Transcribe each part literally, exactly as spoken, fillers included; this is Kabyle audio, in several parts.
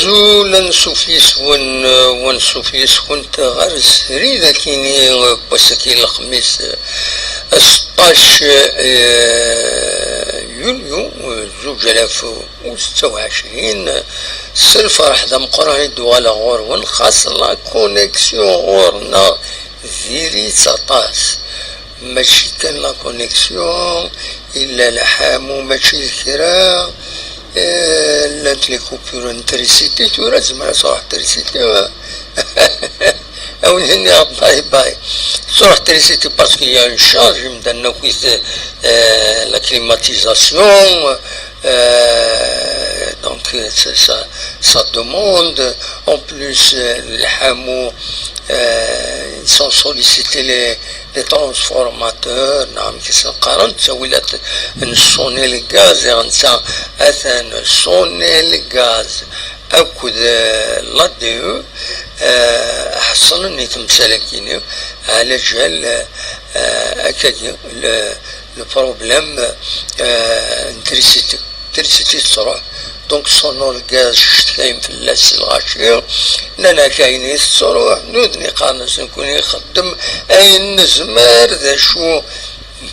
Azul, ansuf yes-wen, ansuf yes-kent ɣer srid akini n wass-agi n lexmis, seṭṭac, eh, yulyu, zuǧ alaf u setta u ɛecrin. S lferḥ d ameqqran i d-uɣaleɣ ɣur-wen, xas la connexion ɣur-neɣ diri-tt aṭas. Mačči kan la connexion, illa lḥamu mačči d kra, eh, llant les coupures n trisiti, tura tezmer ad truḥ trisiti, eh, a wen-iniɣ bye bye. Truḥ trisiti parce qu'il y a une charge, imdanen akk-it, eh, la climatisation, euh, donc, euh, ça, ça, ça demande, en plus, euh, lḥamu, euh, ils sont sollicités, les, les transformateurs, نعم, كيسنقارن تسويلات نصوني الغاز, يعني, ça, أثن صوني الغاز. Akked, euh, l'A D E, euh, ḥeṣlen i temsal-agi-nni, ɛla ǧal, euh, akkagi, le, le problème, euh, n trisiti. Trisiti tettruḥ. Donc, ṣunnu lgaz, cetkayen fell-as s lɣaci. Nnan-ak ayen i tettruḥ, nudni qqaren-as nekkni ixeddem ayen nezmer, d acu,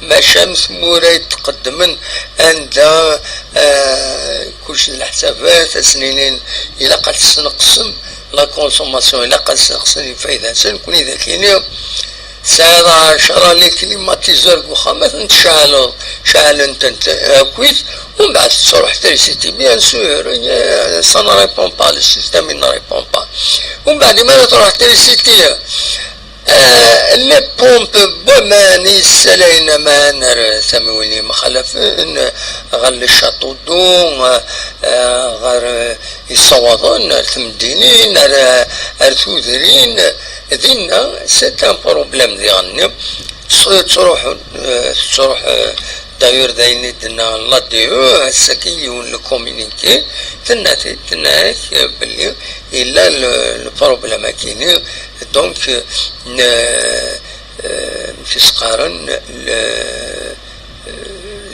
maca am tmura i d-tqeddmen, anda, eh, kullec d leḥsabat, ad sen-inin ilaq ad tesneqsem la consommation, ilaq ad sneqsen lfayda-nsen, nekkni d akini tesɛiḍ ɛecra les climatiseurs deg uxxam, ad tent-tceɛleḍ, ceɛlen-tent akkit, umbeɛd tettruḥ trisiti, bien sûr, eh, ça ne répond pas, le système il ne répond pas. Umbeɛd, imi ara truḥ trisiti, eh, les pompes n waman i yessalayen aman ar tamiwin yemxalafen, ɣer le château d'eau, eh, ɣer, eh, yessawaḍen ar temdinin, ar, ar tudrin, dinna, c'est un problème diɣen-nni. Ttruḥ, eh, tettruḥ, eh, d'ailleurs d ayen i d-tenna l'A D E, ass-agi yiwen le communiqué, tenna-t-id, tenna-ak, eh, belli yella le, le problème-agi-nni, donc, eh, n-, eh, amek i s-qqaren, le,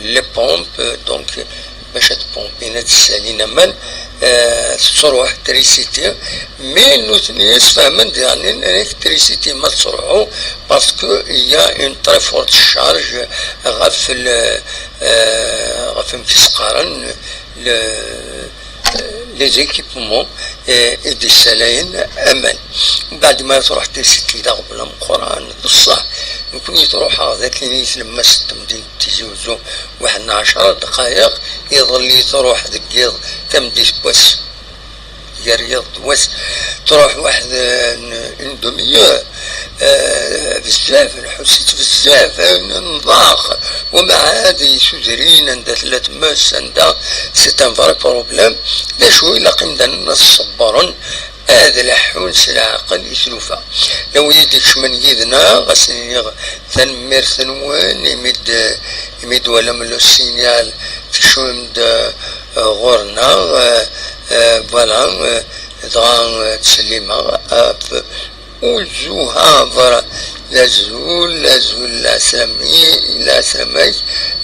les pompes, donc, bac ad pumpin, ad ssalin aman, eh, tettruḥ trisiti, mais nutni sfehmen diɣen amek trisiti ma tettruḥu, parce que il y a une très forte charge ɣef le, eh, ɣef amek i s-qqaren, le, les équipements, eh, i d-yessalayen aman. Mbeɛd ma truḥ trisiti d aɣbel ameqqran, d ṣṣeḥ, nekkni truḥeɣ d akken i tlemmast n temdint n Tizi Uzzu, waḥed n ɛecra dqayeq, iḍelli truḥ deg yiḍ, tameddit n wass, gar yiḍ d wass, truḥ waḥed n, une demi-heure, eh, bezzaf, nḥuss-itt bezzaf, eh, nḍax, ومع هذا yesudrin anda tella tmes, anda, c'est un vrai problème. D acu ilaq imdanen ad ṣebbren, ad leḥḥun s leɛqel i tlufa. Lawi d-ikecmen yid-neɣ, ad sen-iniɣ tanemmirt-nwen, imi d-, imi d-twalam le signal, tekcmem-d, eh, ɣur-neɣ, eh, eh, voilà, eh, dɣa, eh, ttsellimeɣ ɣef Uzuhaver, d azul, d azul, leɛslami, leɛslama-k,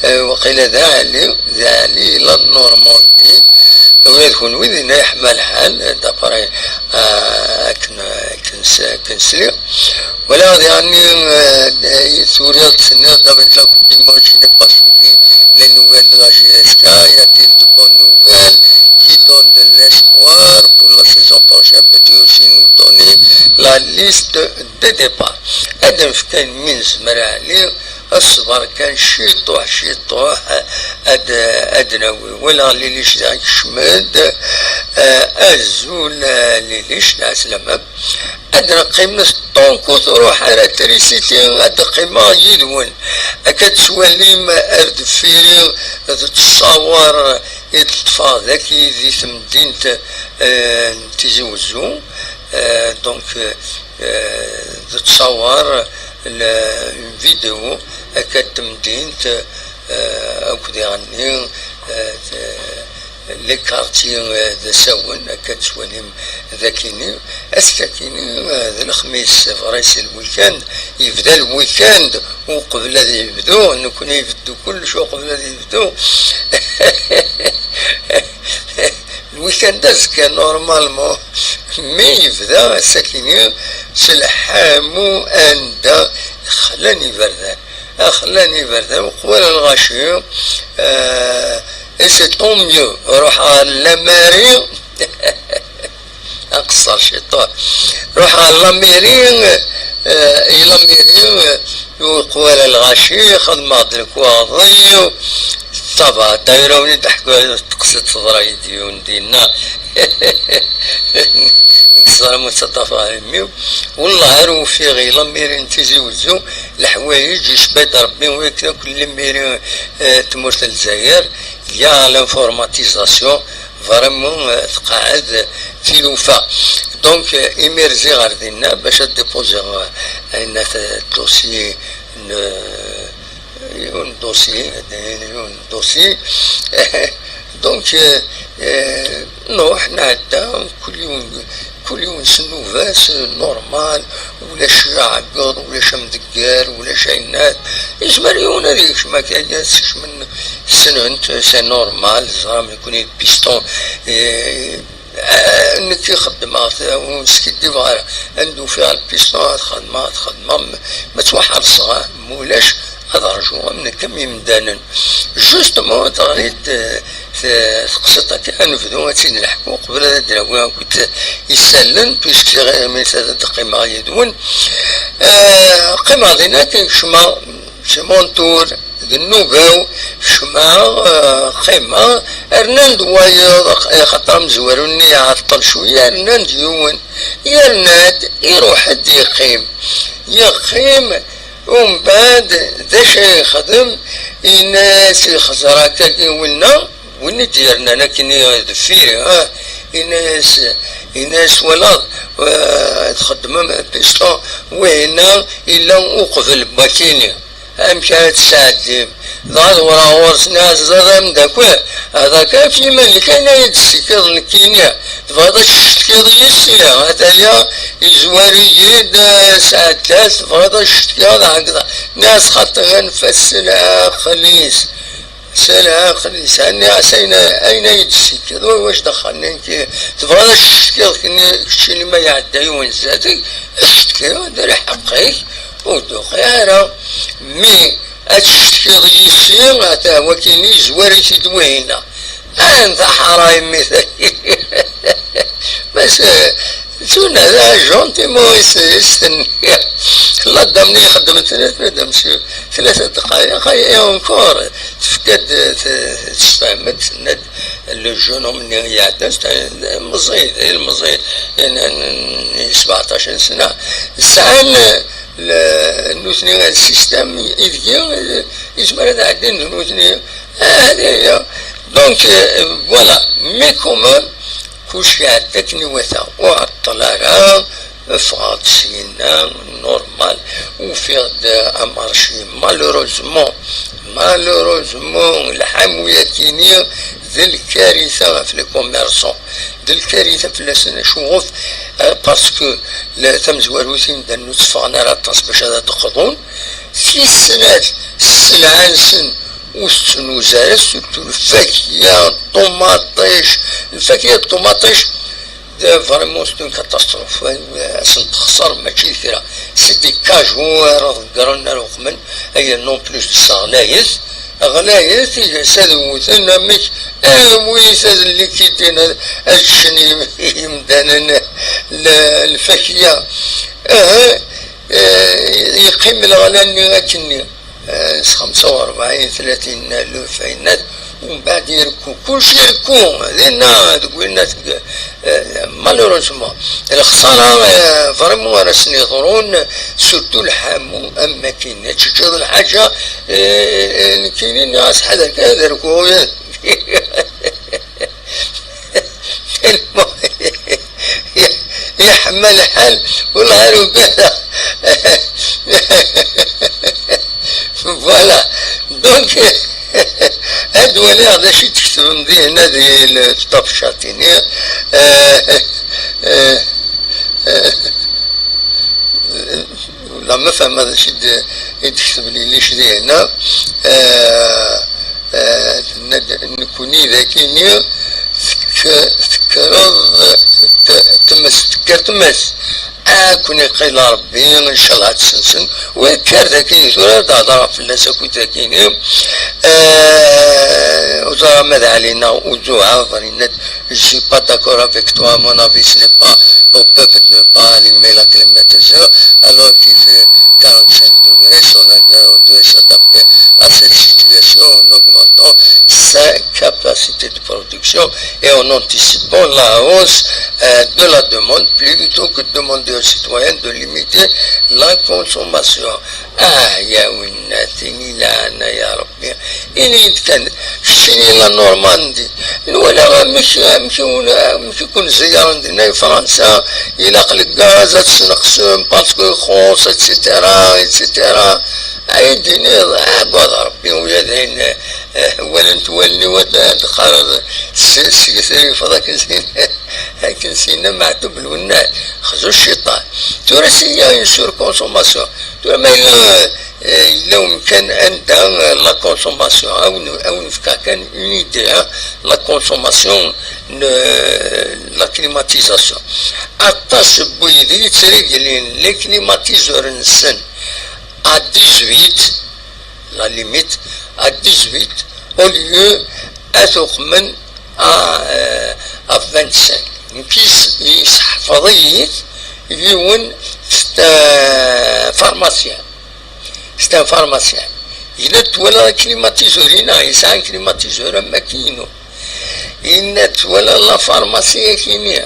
eh, waqila d Ɛli, d Ɛli, la Normandie, ula d kunwi dinna yeḥma lḥal, d'après, eh, akken, akken s-, akken sliɣ. Wala diɣenni, eh, turiḍ tenniḍ avec la Coupe du Monde, je n'ai pas suivi les nouvelles de la J S K, y a-t-il de bonnes nouvelles qui donnent de l'espoir pour la saison prochaine? Peux-tu aussi nous donner la liste de départ? Ad nefk ayen mi nezmer a Ɛli, ṣṣber kan ciṭuḥ ciṭuḥ, ad, ad nawi. Wala Lilic da ikcem-d, eh, azul, eh, Lilic, lɛeslama. Ad neqqimet tant que ur truḥ ara trisiti, ad qqimeɣ yid-wen. Akka ad tettwalim ar deffir-i d ttṣawer i d-ṭṭfeɣ dagi di temdint, eh, n Tizi Wezzu. Eh, donc, eh, d ttṣawer, le, une vidéo, akka d temdint, eh, akk diɣenni, eh, d-, les quartiers, eh, d asawen, akka d-tettwalim dagini. Ass-akini, eh, d lexmis, vrai, c'est le week-end, yebda le week-end, uqbel ad yebdu, nekkni ibeddu kullec uqbel ad yebdu. Le Kan d azekka normalement, mi yebda ass-akini s lḥamu anda xlan iberdan. Xlan iberdan, uqbel lɣaci, euh, et c'est tant mieux. Ruḥ ɣer la mairie, aqeṣṣer ciṭuḥ. Ruḥ ɣer la mairie, euh, i la mairie, euh, uqbel lɣaci, xedmeɣ-d lekwaɣeḍ-iw, ça va, dayra win i d-ḥku teqsiṭ teḍra-yi-d yiwen dinna. Nekk ẓriɣ ma ttaṭṭafeɣ imi-w. Wellah ar ufiɣ i la mairie n Tizi Wezzu, leḥwayeǧ yecba-d Rebbi, wakken akk la mairie, euh, n tmurt n Lezzayer, il y a l'informatisation, vraiment, euh, tqeɛɛed tilufa. Donc, euh, imir ziɣ ɣer dinna bac ad déposer, euh, ayen at, euh, dossier n, euh, yiwen dossier, yiwen dossier. Donc, euh, euh, nruḥ, nɛedda, kul yiwen, kul yiwen s nnuba-s, normal, ulac aɛeggeḍ, ulac amdegger, ulac ayennat. Yezmer yiwen ad yekcem akka, ad sekcmen ssnen-t, c'est normal, ẓram nekkni le piston, euh, Ah, nekk i xeddmeɣ, ur skiddibeɣ ara. Anda ufiɣ lpiston, ad xedmeɣ, ad xedmeɣ, ma, ma ttwaḥerṣeɣ, ah, ma ulac, ad rjuɣ am nekk am yimdanen. Justement, teɣli-d, eh, te-, teqsiṭ akka, ad nebdu ad tt-id-neḥku qbel ad d-nawi akked isallen, puisque mi ad d-qqimeɣ yid-wen. Eh, qqimeɣ dinna, akken kecmeɣ, c'est mon tour. D nnuba-w, kecmeɣ, eh, qqimeɣ, rnan-d wayeḍ, axaṭer amezwaru-nni iɛeṭṭel cwiya, rnan-d yiwen, yerna-d, iruḥ-d yeqqim. Yeqqim, umbeɛd, d acu ara yexdem? Yenna-as i lxeẓra-agi, winna, win i d-yernan akkenni deffir-i, ah, yenna-as, yenna-as, twalaḍ, eh, txeddmem piston, wihin-a yella uqbel n wakini. Amek ara tesɛeddim? Dɣa d wraɣ ɣur-sen, iɛezza d ameddakel, hḍa kan f yiman-ik, ayen ay d-tessikeḍ nekkini, tebɣiḍ ad tcetkiḍ yis-i, ataya yezwar-iyi-d, eh, sɛedda-s, tebɣiḍ ad tcetkiḍ, hekḍa. Nniɣ-as xaṭi anef-as s lɛaqel-is, s lɛaqel-is, nniɣ-as ayen, ayen ay d-tessikeḍ, wa wac d axxam-nni, tebɣiḍ ad tcetkiḍ keččini ma iɛedda yiwen zdat-k, ad tcetkiḍ, d lḥeqq-ik. Ur d-uqiɛ ara. Mi ad tcetkiḍ yis-i, ata wakin yezwar-it-id wihin-a. Anta ḥara yemmi-tagi? Bas, eh, ttuna da gentiment is-, is-tenniḍ. La dame-nni ixeddem tlata, madame, si tlata dqayeq, ay, et encore, tefka-d, t-, tessefhem-d, tenna-d, le jeune homme-nni iɛeddan, meẓẓi, d ilmeẓi, n, n, n sebɛeṭṭac n sna. Sɛan, le, nutni, le système ideg yezmer ad ɛeddin d nutni. Ah, donc, euh, voilà. Mais quand même, kullec iɛedda akken iwata. Ur ɛeṭṭel ara, ffɣeɣ-d syenna, normal. Ufiɣ-d amarci, malheureusement, malheureusement, lḥamu-yakini d lkarita ɣef les commerçants. D lkarita fell-asen, acuɣef? Eh, parce que la, tamezwarut, imdanen ur tteffɣen ara aṭas bac ad d-qḍun. Tis snat, sselɛa-nsen ur tettnuzu ara, surtout lfakya, ṭumaṭic. Lfakya d ṭumaṭic, d, vraiment, c'est une catastrophe. Asen texṣer mačči d kra. C'est des cajous ara ḍeggren, ara uqmen, aya non plus d sseɣlayet. Ɣlayet, iger-s ad wwten, amek, awit ad likidin, ad, ad ččen yim-, yimdanen l-, lfakya. Aha, eh, yeqqim leɣla-nni akkenni, eh, s xemsa u rebɛin, tlatin n alef, ayennat, umbeɛd irekku, kullec irekku, dinna, deg winna, deg, eh, malheureusement, lexsara, eh, vraiment ara sen-iḍrun, surtout lḥamu, am wakken, ad teččeḍ lḥaǧa, eh, eh, nekkini nniɣ-as ḥader kan ad rekkuɣ. Yeḥma lḥal, wellah ar ugadeɣ. Voilà. Donc, ad waliɣ d acu i d-tketbem dihin, ad yili tṭafcat-ini. Eh, eh, eh, la ma fehmeɣ d acu i d-, i d-tekteb Lilic dihin. Eh, eh, tenna-d, nekkni d akini, tek-, tekkreḍ, t-, tmes, tekker tmes. Ad ken-iqil Ṛebbi, ncallah ad tt-sensen. Wekker dagi, tura ad d-hedṛeɣ fell-as akkit dagi-ni. Euh, ur ẓriɣ ma d Ɛli neɣ Uzuɛer, yenna-d, je suis pas d'accord avec toi, à mon avis, ce n'est pas au peuple de ne pas allumer la climatiseur, alors qu'il fait quarante-cinq degrés, son ingénieur doit s'adapter à cette situation en augmentant sa capacité de production et en anticipant la hausse, euh, de la demande, plutôt que de demander aux citoyens de limiter la consommation. Ah, ya winna, tini la, na, ya Rabbi. Ini-d kan, keččini la Normandie. Nwala amek, amek, amek i kun-zeyyaren dinna i Fransa, ilaq le gaz ad t-sneqsen parce que ixuṣ, et cetera, et cetera. Ay d-tiniḍ, agad Rebbi, ula d ayen, eh, walant wallen-iw ad, ad qqareɣ s, s, s, yeffeḍ akken sin, akken sinna Meɛtub Lwennas, xzu cciṭan. Tura s'il y a une surconsommation. Tura ma yella, eh, yella umkan anda, eh, la consommation, ad wen-, ad wen-fkeɣ kan une idée, hein, la consommation, ne, la climatisation. Aṭas n wid i yettreglin les climatiseurs-nsen à dix-huit, la limite, à dix-huit, au lieu ad t-uqmen à, euh, à vingt-cinq. Nekk yesseḥfaḍ-iyi-t yiwen, c'est un pharmacien. C'est un pharmacien. Yenna-d, twala climatiseur-ina, yesɛa climatiseur am wakken-inu. Yenna-d, twala la pharmacie-agi-nni.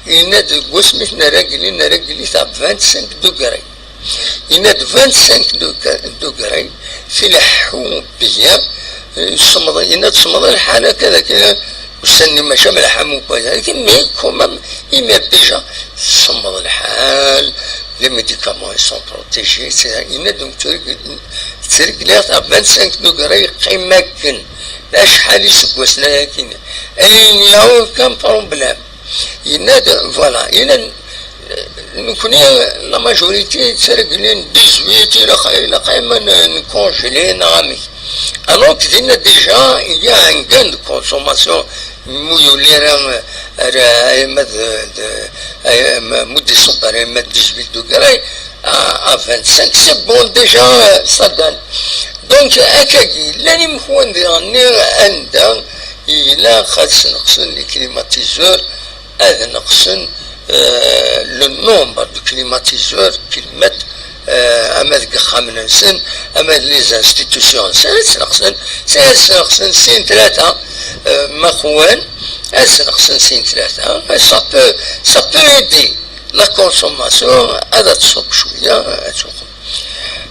Yenna-d, deg wasmi i t-nerra gli, nerra gli-t à vingt-cinq degrés. Yenna-d, vingt-cinq degrés, tileḥḥu bien, semmeḍ, yenna-d, semmeḍ lḥal akka, d akken ussan-nni maca mleḥ am ukwas. Mais quand même, imir déjà, semmeḍ lḥal, les médicaments, ils sont protégés, et cetera. Yenna-d, donc, ttregliɣ-t à vingt-cinq degrés, yeqqim akken. D acḥal iseggasen ayagi? Il n'y a aucun problème. Yenna-d, voilà, yenna-d, nekkni, la majorité ttreglin dix-huit, ilaq, ilaq ma n-, ncongeler neɣ amek. Alors que dinna déjà, il y a un gain de consommation, mu yuli ara, ara, ama d, d, ama, mu d-iṣubb ara ama d dix-huit degrés, à, à vingt-cinq, c'est bon déjà, ça donne. Donc, akkagi, llan imekwan diɣen-nni anda ilaq ad sneqsen les climatiseurs, ad neqsen, euh, le nombre de climatiseurs qu'ils mettent, euh, ama deg ixxamen-nsen, ama d les institutions-nsen, ad sneqsen, ad sneqsen sin tlata, euh, ma qwan, ad sneqsen sin tlata, ça peut, ça peut aider la consommation, ad tṣubb cwiya, ad tuqem.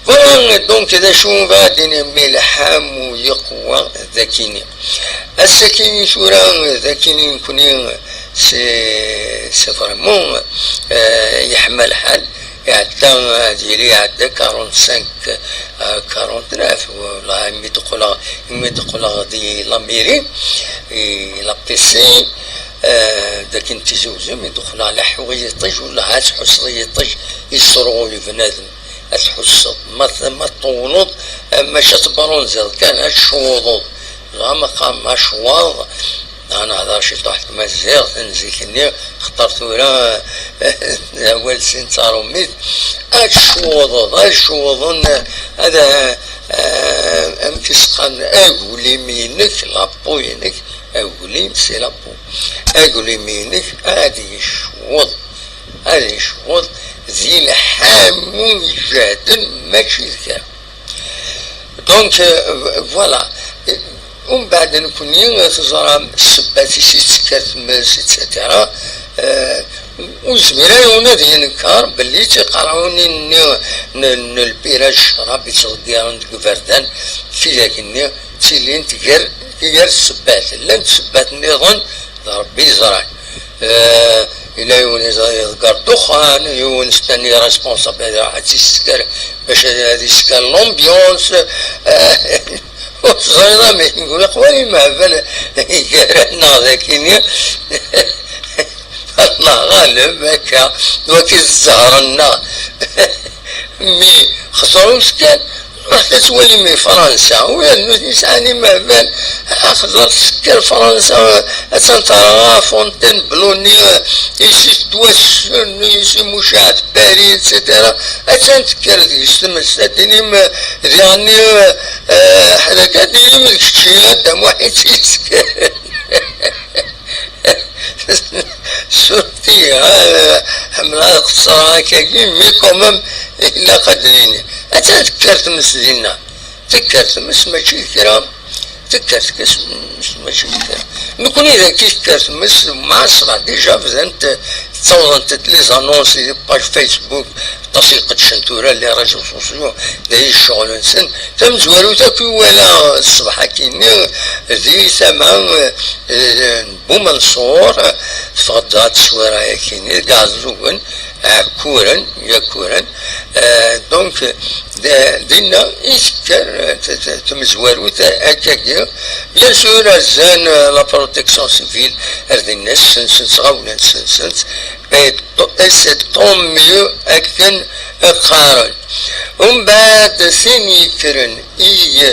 Voilà, donc, d acu ara d-iniɣ, mi lḥam u yeqwa d akini. Ass-akini tura, d akini nekni, c'est, c'est vraiment, euh, yeḥma lḥal. Iɛedda, ad yili iɛedda quarante-cinq, euh, quarante-neuf, wala imi d-qqleɣ, imi d-qqleɣ di la mairie, i la P C, euh, d akken Tizi Uzzu, mi d-qqleɣ leḥḥuɣ i yiṭij, wala ad tḥusseḍ i yiṭij, yesserɣul bnadem. Ad tḥusseḍ, ma t-, ma tṭewwleḍ, eh, maca tebronziḍ kan, ad tcewwḍeḍ. Dɣa ma qqaren acwaḍ, ad nehder ciṭuḥ tmaziɣt n zik-nni, xaṭer tura, d awal sin d tarumit, ad tcewwḍeḍ, ad cewwḍen, ad, eh, amek i s-qqaren, aglim-inek, la peau-inek, aglim, c'est la peau. Aglim-inek ad yecweḍ. Ad yecweḍ di lḥamu ijehden, mačči d kra. Donc, euh, voilà. Umbeɛd nekkni, teẓram, ssebbat-is i tekker tmes, et cetera. Euh, ur yezmir ara yiwen ad yenker belli d tiqerɛunin-nni n, n, n lpiraj ccrab i ttḍeggiren deg iberdan, tidak-nni, ttilint gar, gar ssebbat. Llant ssebbat nniḍen, d Ṛebbi yeẓran. Eh, yella yiwen yeẓ-, yeḍegger ddexxan, yiwen stenni responsable ad iruḥ ad tt-isker, bac ad, ad isker l'ambiance. Eh, ur teẓriḍ amek, nqul, aqwali mehbal gar-aneɣ d akini. Allah ɣaleb, akka, d waki zzehṛ-nneɣ. Mi xeṣruc kan, Ruḥet ad twalim i Fransa, u yernu nutni sɛan imeɛban, axẓer tekker Fransa, attan terɣa Fontainebleau-nni, ici tettwassen, ici mucaɛet Paris, et cetera. Attan tekker deg-s tmes, ad d-tinim, diɣenni, eh, ḥdak ad d-tinim d kečči, a Dda Muḥ i tt-yeskaren. Surti, eh, ḥemmleɣ ad qeṣṣreɣ akkagi, mais quand même, ilaq ad d-nini. Attan tekker tmes dinna. Tekker tmes mačči d kra. Tekker tmes mačči d kra. Nekkni dagi tekker tmes, mɛaṣra, déjà bdant ttawḍent-d les annonces di page Facebook, aṭas i qeddcen tura les réseaux sociaux, d ay ccɣel-nsen. Tamezwarut akk i walaɣ ṣṣbeḥ akkinni di tama, eh, Bumenṣur, teffeɣ-d teswira-yakini, deg Iɛeẓẓugen, Ɛekkuren, Yakkuren. Euh, donc, d-, dinna i tekker, euh, t-, t-, tmezwarut akkagi. Bien sûr, rzan, euh, la protection civile, ar dinna, ssensen-tt, ɣawlen-tt, ssensen-tt, et to-, et c'est tant mieux akken qqaren. Umbeɛd, tin yekkren i,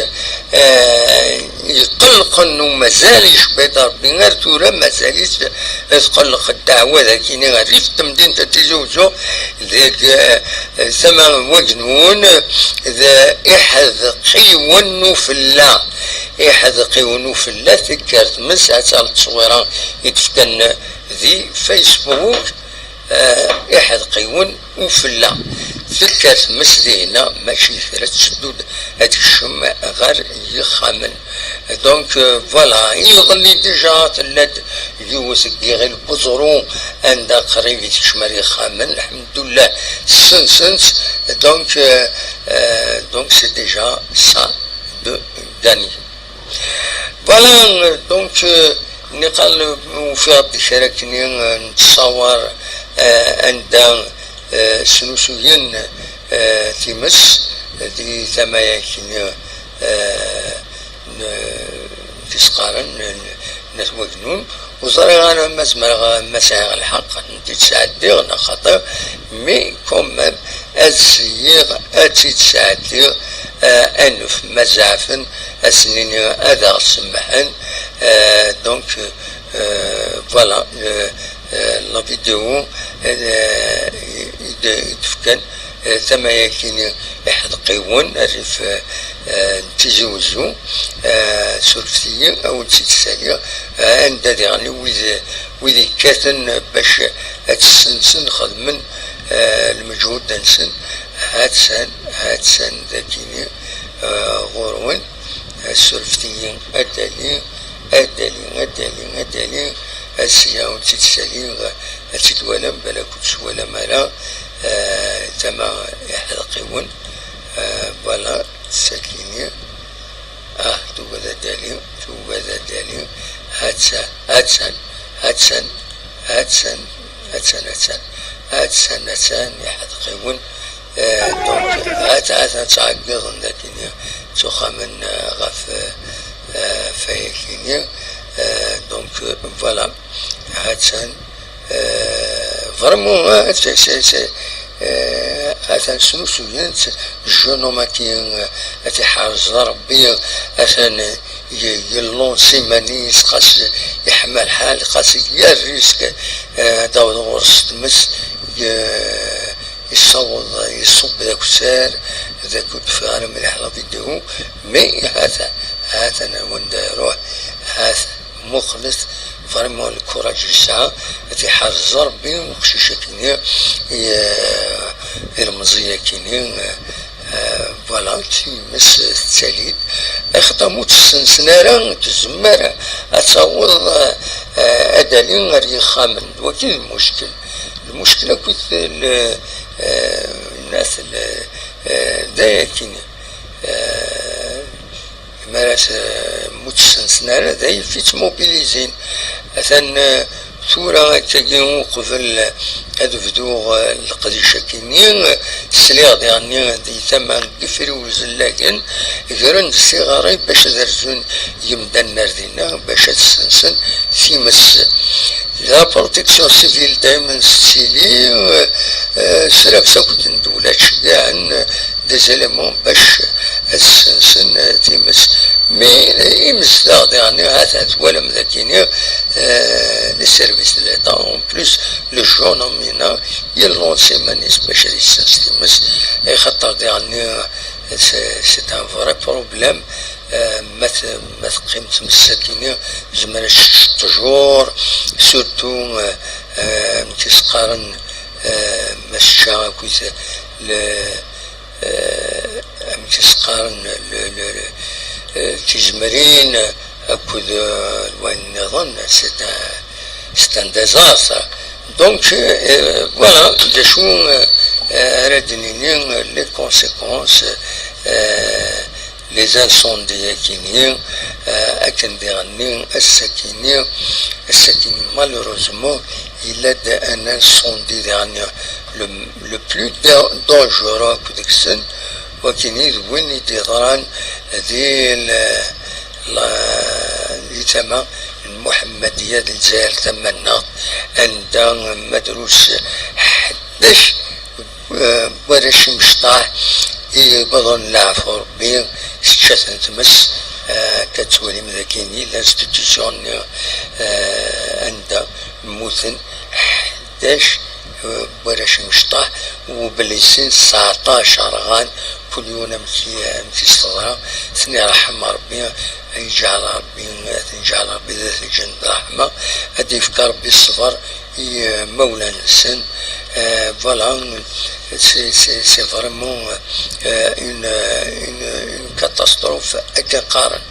eh, iqellqen u mazal icebba-d Rebbi ar tura, mazal-it tqelleq ddeɛwa dagini rrif n temdint n Tizi Uzzu, deg, eh, tama n Wagnun, d Iḥedqiwen n Ufella. Iḥedqiwen n Ufella, tekker tmes, ad taliḍ tteswira i d-fkan di Facebook, eh, Iḥedqiwen Ufella. Tekker tmes dihinna, mačči kra, tetteddu-d ad tekcem ɣer yixxamen. Donc, euh, voilà, iḍelli déjà tella-d yiwet deg Iɣil Buẓru, anda qrib i tekcem ar yixxamen, lḥemdullah, ssensen-tt. Donc, euh, euh, donc c'est déjà ça de gagné. Voilà, donc, euh, niqal ufiɣ-d kra-kni, euh, n tṣawar, euh, anda, euh, snusuyen, euh, times di tama-yakni, euh, n, n tisqaren n, n At Wagnun. Ur ẓriɣ ara ma zemreɣ, ma sɛiɣ lḥeqq ad tent-id-sɛeddiɣ neɣ xaṭi, mais quand même ad sliɣ ad tt-id-sɛeddiɣ, euh, ad nef ma zeɛfen, ad s-nini ad aɣ-semmḥen. Euh, donc, euh, voilà, euh, euh, la vidéo, euh, i d-, i d-fkan, euh, tama-yakini Iḥedqiwen, rrif, euh, euh, n Tizi Uzzu, euh, surfet-iyi, ad wen-tt-id-ssaliɣ, euh, anda diɣen wid, wid yekkaten bac ad tt-ssensen, xedmen, euh, lmeǧhud-nsen. Ha-tt-an, ha-tt-an dagini, euh, ɣur-wen, euh, surfet-iyi, ad d-ali, ad d-ali, ad d-ali, ad d-ali, ad sliɣ, ad tt-id-ssaliɣ, ad tt-id-twalam, balak ur tt-twalam ara, euh, tama Iḥedqiwen, euh, voilà. Sakini. Ah, tugad ad d-ali, tugad ad d-ali. Ha-tt-an, ha-tt-an, ha-tt-an, ha-tt-an, ha-tt-an, ha-tt-an, ha-tt-an, ha-tt-an, Iḥedqiwen. Eh, donc, ha-tt-, ha-tt-an ttɛeggiḍen dagini, ttuxamen, eh, ɣef, eh, eh, fayakini. Eh, donc, eh, voilà. Ha-tt-an, eh, vraiment, eh, c'est, c'est, c'est, eh, atan snusuyen-tt, jeune homme-agi, eh, ad t-iḥrez Rebbi, atan, eh, ye-, yellansi iman-is, xas yeḥma lḥal, xas yya risque, eh, ad d-taweḍ ɣur-s tmes, ye-, yessaweḍ, yesseww d akessar, d akud, ur d-teffiɣ ara mliḥ la vidéo, mais hata, hata wanda iruḥ, hata, muqlet, vraiment le courage yesɛa, ad t-iḥrez Rebbi uqcic-akini, i, ilemẓi-akini, eh, voilà, times tettali-d. Axaṭer ma ur tt-ssensen ara, ur tezmir ara ad taweḍ, eh, ad d-tali ar yixxamen. Wagi d lmuckel. Lmuckel akkit l-, eh, nat l-, eh, d ayakini. Eh, mi ara s-, ma ur tt-ssensen ara, d ay fi ttmobilizin. Atan, eh, tura akkagi uqbel ad bduɣ, eh, leqdic-agi-nni, eh, sliɣ diɣenni di tama n Yifri Uzellagen, gren-d tiɣri bac ad rzun yimdanen ar dinna, bac ad ssensen times. La protection civile daymen tettili, eh, eh, s llebsa akked ddewla ttceggiɛen, eh, des éléments bac ad ssensen, eh, times. Mi, eh, imezdaɣ diɣen, ha-t-a twalam dagi-ni, eh, les services de l'État, en plus, le jeune homme-ina, yellanṣ iman-is bac ad yessens times, axaṭer diɣen, eh, c'est, c'est un vrai problème. Eh, ma t-, ma teqqim tmes akkin-i, tezmer ad tečč ṭṭjur, surtout, eh, eh, amek i s-qqaren, eh, ma tečča akkit le, eh, amek i s-qqaren, le, le, eh, tizemrin akked, eh, wayen nniḍen, c'est un, c'est un désastre. Donc, eh, voilà, d acu, eh, ara d-nini, eh, les conséquences, eh, les incendies akkin-i, eh, akken diɣenni, ass-akkin-i, ass-akkin-i, malheureusement, yella-d un incendie diɣenni, le, le plus da-, dangereux akk deg-sen, wakkin-i d win i d-yeḍran di l-, la, di tama n Muḥemmadiya di Lezzayer Tamannaɣt, anda ma drus ḥdac, eh, warrac imecṭaḥ i yebḍen leɛfu Rebbi, tečča-ten tmes, eh, akka tettwalim dagi-ni l'institution-nni, eh, anda mmuten ḥdac, eh, warrac imecṭaḥ, u blessés tseɛṭac rɣan, kul yiwen amek i, amek i s-teḍra, ten-iṛḥem Rebbi, ad yeǧɛel Rebbi, ad ten-yeǧɛel Rebbi d at lǧennet ṛṛeḥma, ad d-yefk Rebbi ṣṣber i, eh, imawlan-nsen. Eh, voilà, c'est, c'est, c'est vraiment, eh, une, une, une catastrophe akken qqaren.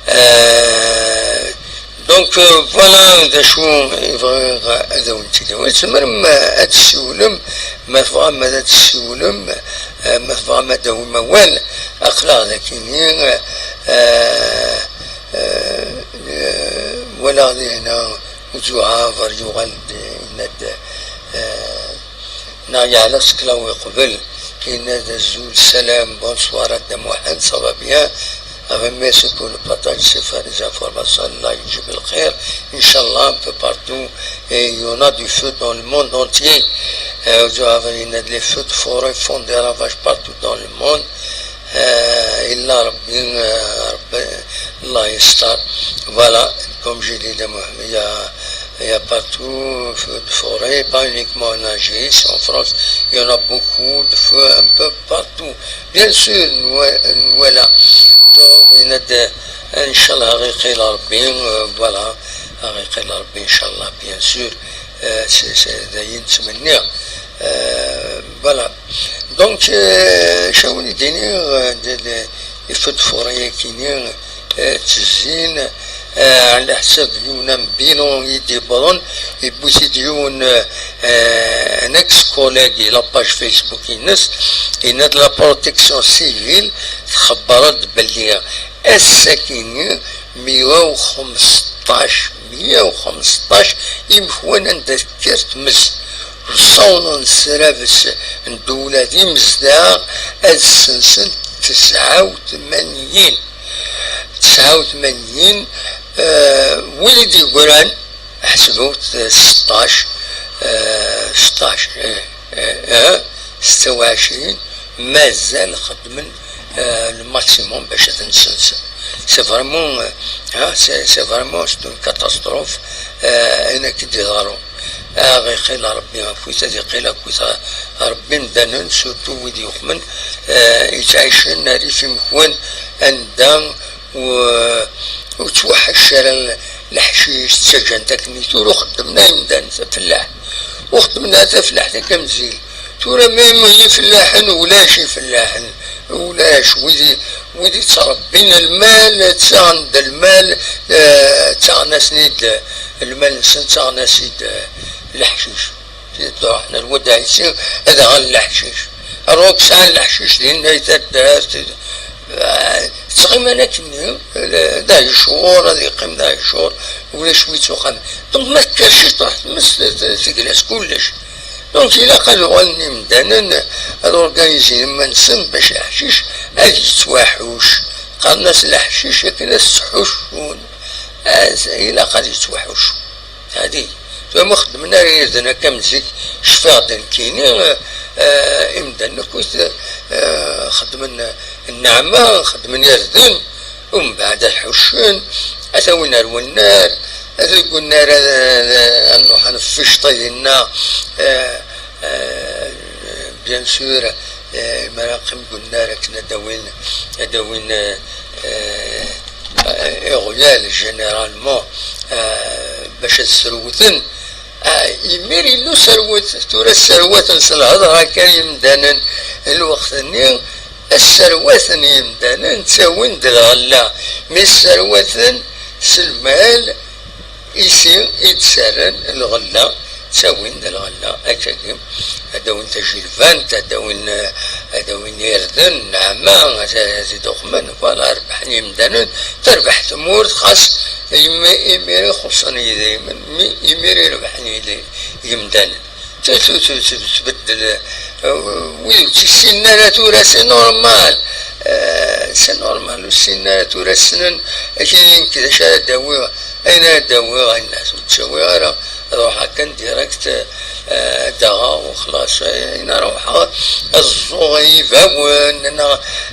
Eh, donc, eh, voilà d acu i bɣiɣ ad awen-t-id-awiɣ. Tzemrem, eh, ad tessiwlem, ma tebɣam ad tessiwlem, eh, ma tebɣam ad d-tawim awal, aql-aɣ dagi-ni, eh, eh, eh, walaɣ dihna Uzuɛaber yuɣal-d, yenna-d, eh, neɣ yeɛla sklaw iqbel, yenna-d: "Azul, salam, bonsoir a Dda Muḥend, ça va bien? Merci pour le partage, c'est faire les informations, Allah yejib lxir, Inch'Allah, un peu partout, et il y en a du feu dans le monde entier." Eh, Uzuɛaber yenna-d: "Les feux de forêt font des ravages partout dans le monde." Eh, illa Rebbi, eh, Rebbi, Allah yestar. Voilà, comme j'ai dit, il y a, il y a partout feu de forêt, pas uniquement en Algérie, c'est en France, il y en a beaucoup de feux un peu partout. Bien sûr, nwala. Donc, yenna-d, Inch'Allah, ad ɣ-iqqil Rebbi, eh, voilà, ad ɣ-iqqil Rebbi, Inch'Allah, bien sûr. Eh, c'est, c'est, d ayen ttmenniɣ. Eh, voilà. Donc, euh, acu ara wen-d-iniɣ, euh, de, de, les feux de forêt-agi-ni, euh, ttezzin, euh, ɛla ḥsab yiwen n bilan i d-yewwḍen, yewwi-t-id yiwen, euh, un ex-collègue i la page Facebook-ines, yenna-d la protection civile txebber-d belli ass-agi-ni meyya u xmesṭac, meyya u xmesṭac imekwan anda tekker tmes. Ur ssawḍen s rrabes n ddewla d imezdaɣ ad ssensen tesɛa u tmanyin. Tesɛa u tmanyin, eh, wid i d-yeggran, ḥesbut seṭṭac, eh, seṭṭac, eh, eh, eh, setta u ɛecrin, mazal xeddmen, eh, le maximum bac ad ten-ssensen. C'est vraiment, eh, hein, c'est, c'est vraiment, c'est une catastrophe, eh, ayen akka i d-iḍerrun. Ad ɣ-iqqil Rebbi akkit, ad iqqil akkit Rebbi imdanen, surtout wid yuqmen, eh, yettɛicen rrif imekwan, anda ur, ur ttwaḥac ara leḥcic, ttaǧǧan-t akken i tura, ur xeddmen ara imdanen tafellaḥt. Ur xeddmen ara tafellaḥt akka am zik. Tura même ifellaḥen, ulac ifellaḥen, ulac. Wid i, wid i ttṛebbin lmal, ttaɣen-d lmal, eh, ttaɣen-asen-id lmal-nsen, ttaɣen-as-id, eh, leḥcic. Truḥ Nna Lwad Ɛisi ad aɣen leḥcic. Rruk sɛan leḥcic dinna i taddart. Ttɣiman akkenni, d aɛecur, ad yeqqim d aɛecur, ulac wi ttuqamen. Donc ma tekker ciṭuḥ tmes, tegla-s kullec. Donc ilaq ad uɣalen imdanen ad organizin iman-nsen bac leḥcic ad yettwaḥuc. Qqaren-as leḥcic akken ad t-ttḥuccun. Ilaq ad yettwaḥuc. Hadi, tura ma xeddmen ara irden akka am zik, cfiɣ-d nekkini, eh, imdanen akk, eh, xeddmen, eh, Nneɛma, xeddmen irden, umbeɛd ad ḥuccen, ad t-awin ar wennar, ad deg wennar ad, ad, ad nruḥ ad nefficṭi dinna, eh, eh, bien sûr, eh, mi ara qqim deg wennar akken ad d-awin, ad d-awin, eh, eh, iɣyal, généralement, eh, bac ad srewten. Ah, imir yella userwet, tura sserwaten s lhedra kan yimdanen lweqt-nni, sserwaten yimdanen, ttawin-d lɣella, mi sserwaten s lmal, isi i d-serren lɣella, ttawin-d lɣella, akkagi, ad d-awin tajilbant, ad d-awin, ad d-awin irden, nneɛma, ad, ad t-id-uqmen, voilà, rebḥen yimdanen, terbeḥ tmurt, xas imi-, imir i xuṣṣen yidrimen, mi-, imir i rebḥen yidi-, yimdanen. Tu-, tu-, tu-, tu-, tbeddel, eh, wid ur tt-ssinen ara tura, c'est normal. Eh, c'est normal, ur ssinen ara tura, ssnen akkin nekk d acu ara d-awiɣ, ayen ara d-awiɣ, ayen ur ttawiɣ ara, ad ruḥeɣ kan direct, eh, ad d-aɣeɣ, u xlaṣ, eh, ayen ara ruḥeɣ, ad ẓẓuɣ i yibawen, neɣ,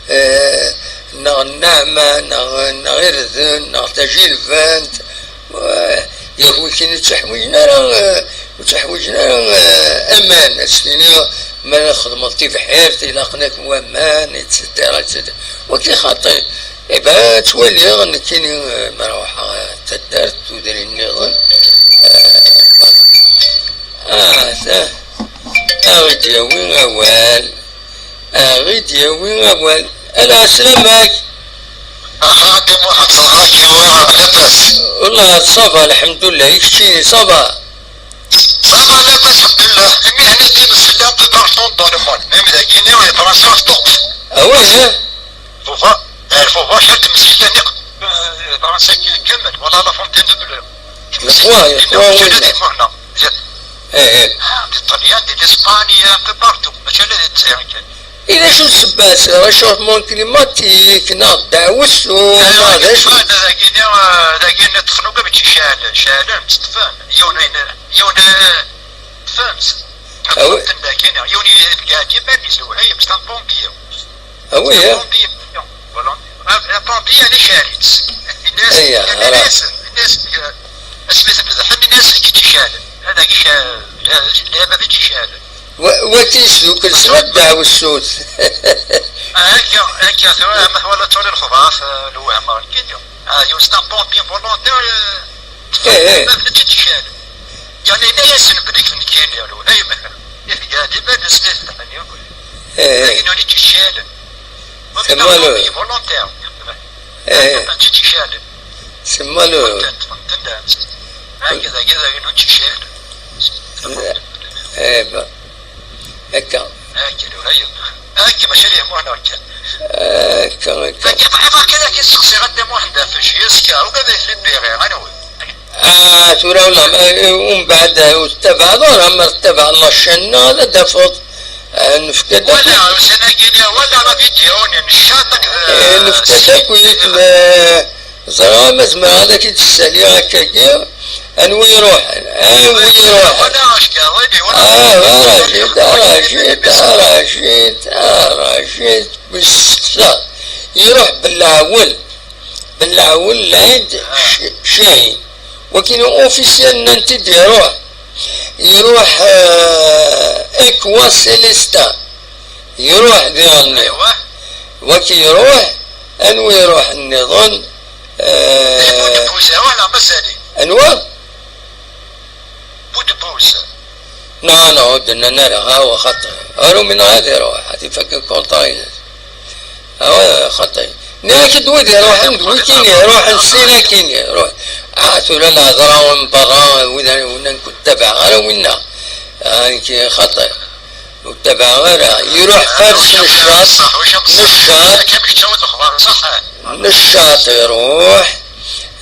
eh, neɣ nneɛma, neɣ, neɣ irden, neɣ tajilbant, Yak wigi ur tteḥwijen ara, eh, ur tteḥwijen ara, eh, aman, ad s-tiniḍ ma txedmeḍ tibḥirt ilaqen-ak waman, et cetera, et cetera. Wagi xaṭi. Iban ad twaliḍ nekkini, eh, ma ruḥeɣ, eh, taddart, tudrin nniḍen. Eh, voilà. Ah, ta-, a ɣ-id-yawi awal. A ɣ-id-yawi awal. Ala, sslam-ak. Axati Muḥend, ça va, lafas? Wallah, ça va, lḥemdullah. I keččini, ça va? Ça va, lafas, lḥemdullah. Imi hna di Msella, de partout dans le monde. Même dagini, les Français, je pense. Ah oui, hein? Faut voir, euh, faut voir, chaque Msella, euh, Français qui est, voilà, la Fontaine de Bleu. Yeqwa, yeqwa winna. Eh, eh. Ah, di Ṭṭalyan, di l'Espagne, un peu partout. Mačči ala di Lezzayer kan. I d acu ssebba-s? Réchauffement climatique, neɣ ddeɛwessu, neɣ d acu? Dagini, eh, dagini ṭṭfen akk ad ččen ceɛlen, ceɛlen, ṭṭfen. Yiwen, yiwen, eh, tfems. Ah oui. Ṭṭfen dagini, yiwen yebga dima yezwir, c'est un pompier. Ah oui, hein? Pompier, voilà. Un, un pompier, ad icaɛel-itt. Ini-as, eh, ini-as, ini-as, eh, asmi tebda, ini-as, kečč icaɛlen. Ad ak-icaɛel, eh, lɛibad i k-icaɛlen. Wa-, wagi yesdukel s wadda wessut. Ah, akka, akka, tura, ma twala tura lexbar, eh, lewhem, kini. Ah, yiwen c'est un pompier volontaire, eh, eh, eh. Ma bnat i k-icaɛlen. Yani, ini-asen belli nekkini, daymen. Iga, dima nesnit, eh, eh. Ayen ur i k-icaɛlen. Semma lo. Volontaire. Eh. Mačči d-icaɛlen. Semma lo. Ṭṭfen-ten. Hakda, hakda, ur d-icaɛlen. Eh, ba. Akka. Akka, ur d-icaɛlen. Akka, mačči d imuhna kan. Akka, akka. Akka, bɣiɣ kan ad k-sseqsiɣ a Dda Muḥend Afec, yesker, ugad ak-d-bbiɣ, anwa? Ah, tura wala, eh, umbeɛd, eh, ur tettabaɛeḍ ara, ma tettabaɛeḍ la chaîne-nneɣ, ad d-tafeḍ. Ah, nefka-d akk. Wala, ussan-agi-nni, wala la vidéo-nni, neccaṭ akked, eh, nefka-d akk, eh, ẓriɣ ma zemreɣ ad ak-id-ssaliɣ akkagi, anwa iruḥen, anwa iruḥen. Wala, acka, wala, wala. Ah, ah, Racid, ah, Racid, ah, Racid, ah, Racid, wis setta. Iruḥ Belɛawel. Belɛawel Lɛid, ah. Ch-, Cahin. Wakin officiel nnan-t-id iruḥ. Iruḥ, eh, Equa Celesta. Iruḥ diɣen. Aywa. Waki iruḥ, anwa iruḥ nniḍen? Eh, Budapest, iruḥ neɣ mazal-it? Anwa? Budapest. Non, non, ur d-nnan ara, ha, wa xaṭi. Ar umineɣ ad iruḥ, ad ifak lkunṭra-ines. Awa, xaṭi. Nniɣ-ak-d wid iruḥen, d wikin iruḥen, sin akin iruḥ. Ah, tura lehḍra n berra, wid, wid ur nettabaɛ ara winna. Ah, nekk xaṭi. Ur ttabaɛeɣ ara. Iruḥ fares neccaṭ, neccaṭ, neccaṭ iruḥ.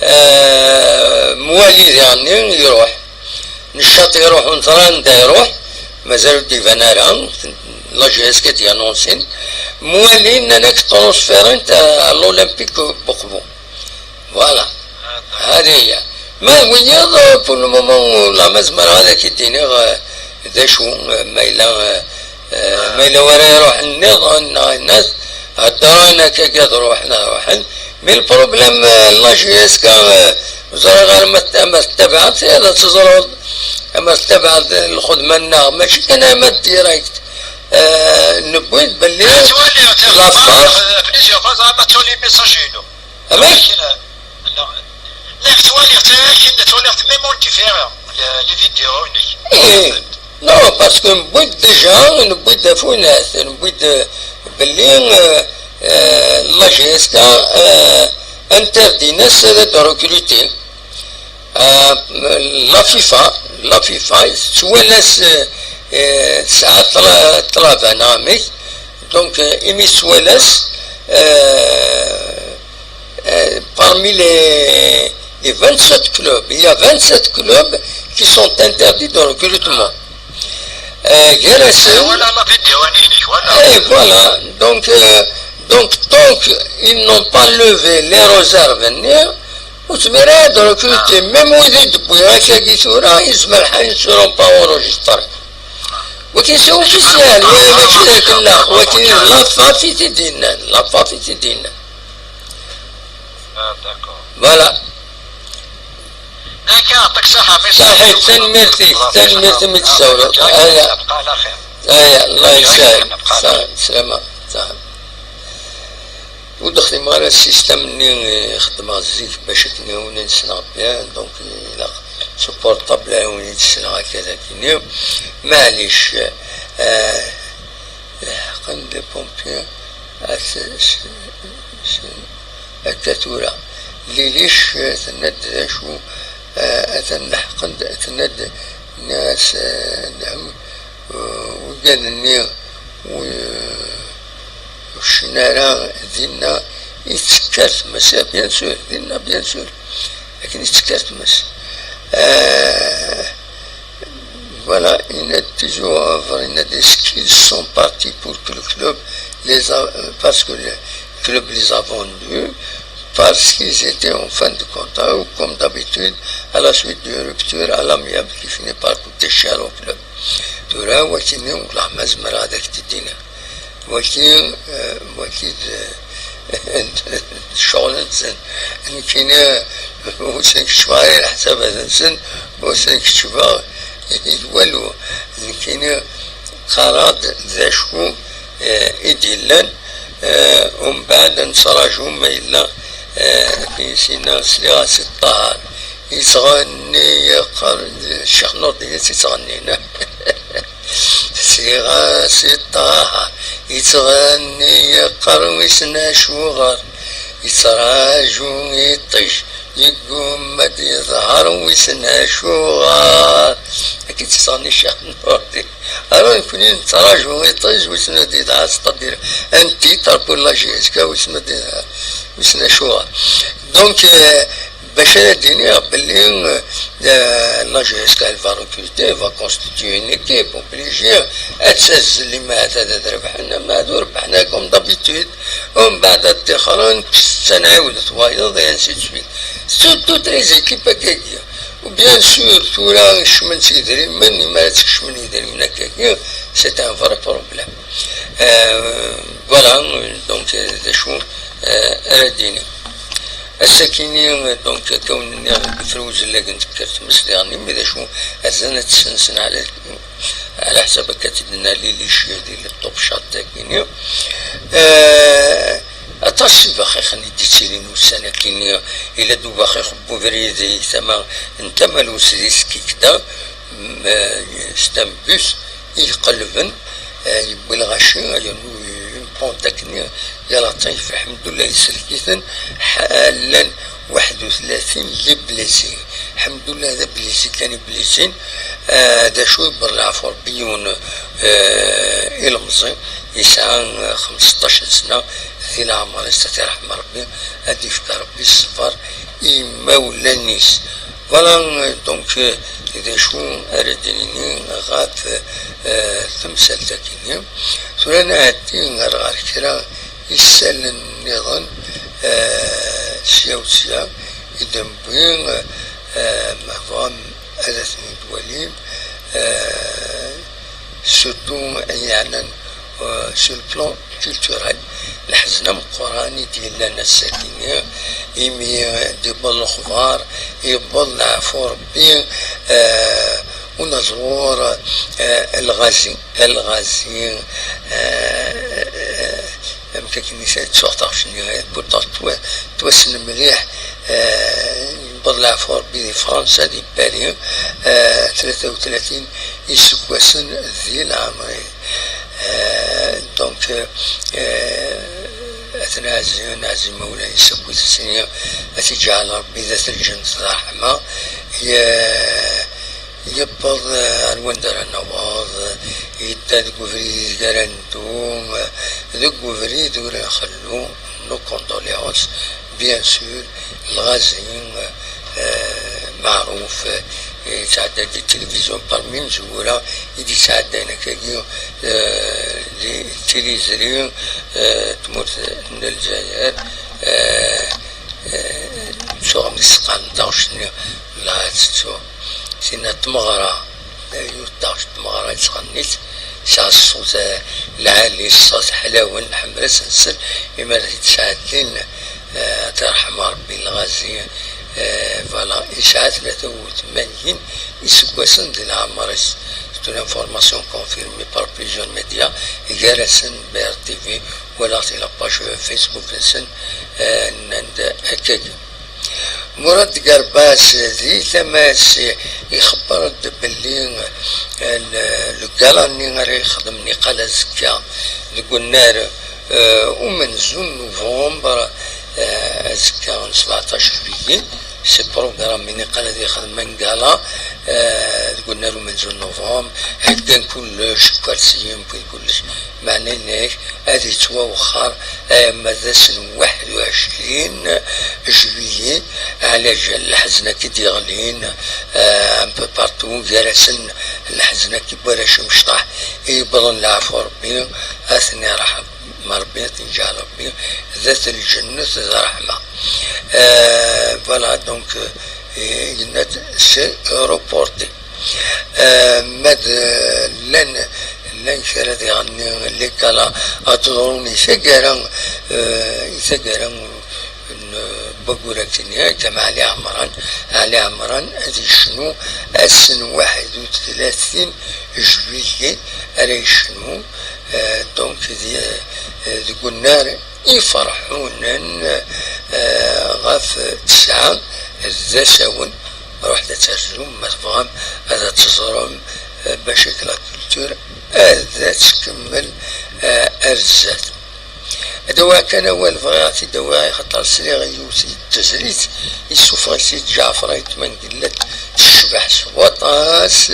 Ah, mwali diɣenni iruḥ. Neccaṭ iruḥ, ur neẓri anda iruḥ, mazal ur d-iban ara, la G S K d-yanunsin. Mwali nnan-ak transférent à l'Olympique Boqbu. Voilà. Hadi hiya. Ma d wiyaḍ, pour le moment, la ma zemreɣ ad ak-id-iniɣ, eh, d acu, eh, ma yella, eh, eh, ma yella wara iruḥ nniḍen, neɣ ayen-as, Heddren akka ad ruḥen, ruḥen. Mais le problème, euh, la J S K, euh, ẓriɣ ar ma t-, ma tettabaɛeḍ, ad teẓreḍ, ma tettabaɛeḍ lxedma-nneɣ, mačči kan ama direct. Euh, newwi-d belli la force. Plusieurs fois, ẓriɣ ma tuli message-inu. Amek? Nekk ttwaliɣ-t, akken ttwaliɣ-t même en différé, les, les vidéos-inek. Eh, non, parce que newwi-d déjà, newwi-d afuynas, newwi-d, euh, belli, euh, euh, la J S K, euh, interdit-as ad recruter. Euh, la FIFA, la FIFA, tettwalas, euh, euh, tesɛa ṭṭla-, ṭṭlaba, neɣ amek? Donc, euh, imi tettwalas, euh, euh, parmi les, les vingt-sept clubs, il y a vingt-sept clubs qui sont interdits de recrutement. Euh, gar-asen. Voilà la vidéo, voilà. Et voilà. Donc, euh, donc, tant qu'ils n'ont pas levé les réserves-nni, ur zmireɣ ad recruter, même wid i d-wwiɣ akka-agi tura, ils ne seront pas enregistrés. Wagi c'est officiel, mačči d akellax, wagi la FAF i t-id-yennan, la FAF i t-id-yennan. Ah, d'accord. Voilà. Akka, يعطيك الصحة, merci. Saḥit, tanemmirt-ik, tanemmirt imi d-tsawleḍ. Aya. Aya, Allah yesɛid. Saḥit, slama, saḥit. Ur d-xdimeɣ ara système-nni i xeddmeɣ zik bac akken yiwen ad nesleɣ bien, donc ilaq s uportable yiwen i d-sleɣ akka d akkenni. Maɛlic, eh, leḥqen les pompiers, at-, s-, s-, akka tura. Lilic, eh, tenna-d d acu, eh, atan leḥqen-d, tenna-d, nniɣ-as, eh, nɛem, eh, wigad-nni, wi-, ur cin ara dinna i tekker tmes, eh, bien sûr, dinna, bien sûr, akken i tekker tmes. Eh, Voilà, il a toujours, euh, il a dit qu'ils sont partis pour que le club les a, euh, parce que le club les a vendus, parce qu'ils étaient en fin de contrat, ou comme d'habitude, à la suite de rupture à l'amiable qui finit par coûter cher au club. Tura, wagi, wallah, ma zemreɣ ad ak-t-id-iniɣ. Wagi, eh, wagi d, d ccɣel-nsen. Nekkini, ur sen-keččmeɣ ara leḥsabat-nsen, ur sen-keččmeɣ i walu. Nekkini qqareɣ-d d acu, eh, i d-yellan, eh, umbeɛd ad nettraǧu ma yella, eh, akken i s-yenna, sliɣ-as i Ṭṭaher, yettɣenni, yeqqar, Ccix Nurdin i tt-yettɣennin. Sliɣ-as i Ṭṭaher, yettɣenni, yeqqar wissen acuɣer, yettraǧu iṭij, yeggumma ad yeḍher wissen acuɣer. Akka i tt-yettɣenni Ccix Nurdin. Alors, nekkni nettraǧu iṭij, wissen ad yeḍher, c'est-à-dire un titre pour la J S K, wissen ad yeḍher, wissen acuɣer. Donc, euh, Bac ara d-iniɣ belli, euh, la J S K elle va recruter, va constituer une équipe, obligé, ad tazzel, ma ad, ad rebḥen, ma ad ur rebḥen, comme d'habitude, umbeɛd ad ṭṭixren, kkes-tt ad nɛiwdet wayeḍ, et ainsi de suite. Sur toutes les équipes akkagi. Ou bien sûr, tura kecmen s idrimen, imi ara tt-kecmen idrimen akkagi, c'est un vrai problème. Euh, voilà, donc, euh, d acu, euh, ara d-iniɣ. Ass-akini, donc, akka wen-nniɣ, ifru uzellag n tekkert, mmeslaɣ-nni, mi d acu, atan ad tt-sensen ɛla, ɛla ḥsab akka tt-id-nna Lilic di le top chat-akini. Eh, aṭas n ibaxixen i d-ittilin ussan-akini, ila-d ubaxix n ubrid i tama n Tamalus di Skikda, m-, eh, c'est un bus i iqellben, eh, yewwi lɣaci, yernu une pente akkenni, yal aṭṭan, lḥemdullah, isellek-iten, ḥ-, llan waḥed u tlatin les blessés. Lḥemdullah, d ablisi kan i blisin, eh, d acu, iberreɛ ɣef Rebbi yiwen, eh, ilemẓi, yesɛa, eh, xemseṭṭac n sna, di leɛmer-is, ad t-iṛḥem Rebbi, ad d-ifk Rebbi ṣṣber i imawlan-is. Voilà, donc, euh, d acu ara d-nini ɣef, euh, temsalt-agi-nni. Tura nɛeddi ar ɣer kra isallen nniḍen, euh, sya u sya i d-newwi, euh, ma tebɣam ad ten-id-twalim, euh, surtout ayen yeɛnan, euh, sur le plan culturel, lḥezn ameqqran i d-yellan ass-agi, imi d-yewweḍ lexbar, yewweḍ leɛfu Rebbi, eh, unaẓur, eh, lɣazi, lɣazi, eh, amek akken i ttuɣ taɣect-nni, pourtant ttwa-, ttwassen mliḥ, eh, yewweḍ leɛfu Rebbi di Fransa, di Paris, eh, tlata u tlatin iseggasen di leɛmer-is. Eh, donc, eh, ad t-nɛezzi, ad nɛezzi Mawlana s akk-is, ad t-iǧɛel Rebbi d at lǧennet d ṛṛeḥma. Ye-, yewweḍ, eh, ar wanda ara naweḍ, yedda deg ubrid ideg ara neddu, eh, deg ubrid ur nxellu, nos condoléances, bien sûr, lɣazi, eh, meɛruf, eh, yetɛedda di tilivizyu parmi imezwura i d-yetɛeddan akkagi, eh, di tilizri, eh, tmurt n Lezzayer, eh, eh, ttuɣ mi s-qqaren taɣect-nni, la tettu, tinna n tmeɣra, eh, yiwet taɣect n tmeɣra yettɣenni-tt, tesɛa ṣṣut, eh, lɛali, ṣṣut ḥlawen, nḥemmel ad s-nsel, imi ara t-id-sɛeddin, eh, ad t-irḥem Rebbi lɣazi, eh, voilà, yesɛa tlata u tmanyin iseggasen di leɛmer-is. C'est une information confirmée par plusieurs médias, gar-asen B R T V, walaɣ di la page Facebook-nsen, eh, nnan-d akkagi. Murad Garbas di tama-s ixebber-d belli, eh, le, le gala-nni ara yexdem Niqal azekka deg unnar, eh, umenzu n November, eh, azekka n sebɛṭac juillet, c'est programmé Niqal ad yexdem un gala, eh, deg unnar umenzu n November, heggan kullec, ikersiyen, wwin kullec, meɛna yenna-yak ad yettwawexxer, eh, ma d ass n waḥed u ɛecrin juillet, ɛlaǧal lḥezn-agi d-yeɣlin, eh, un peu partout, gar-asen lḥezn-agi n warrac imecṭaḥ i yewwḍen leɛfu Rebbi, ad ten-irḥem Rebbi, ad ten-yeǧɛel Rebbi d at lǧennet d ṛṛeḥma. Eh, voilà, donc, eh, yenna-d c'est reporté. Eh, ma d, llan, llan kra diɣen n les galas ad d-ḍrun i taggara, eh, i taggara n waggur-agi, Ǧameɛ Ɛli Ɛemran. Ɛli Ɛemran ad yecnu ass n waḥed u tlatin juillet ara yecnu, eh, donc di, eh, deg unnar Iferḥunen, eh, ɣef tesɛa d asawen. Ruḥet ad terzum ma tebɣam ad teẓrem, eh, bac ak la culture ad tkemmel, eh, ar zdat. Ad awiɣ kan awal, bɣiɣ ad t-id-awiɣ, axaṭer sliɣ i yiwet n tezlit, yessufeɣ-itt-id Ǧaɛfer Ayt Mengellat, tecbeḥ s waṭas,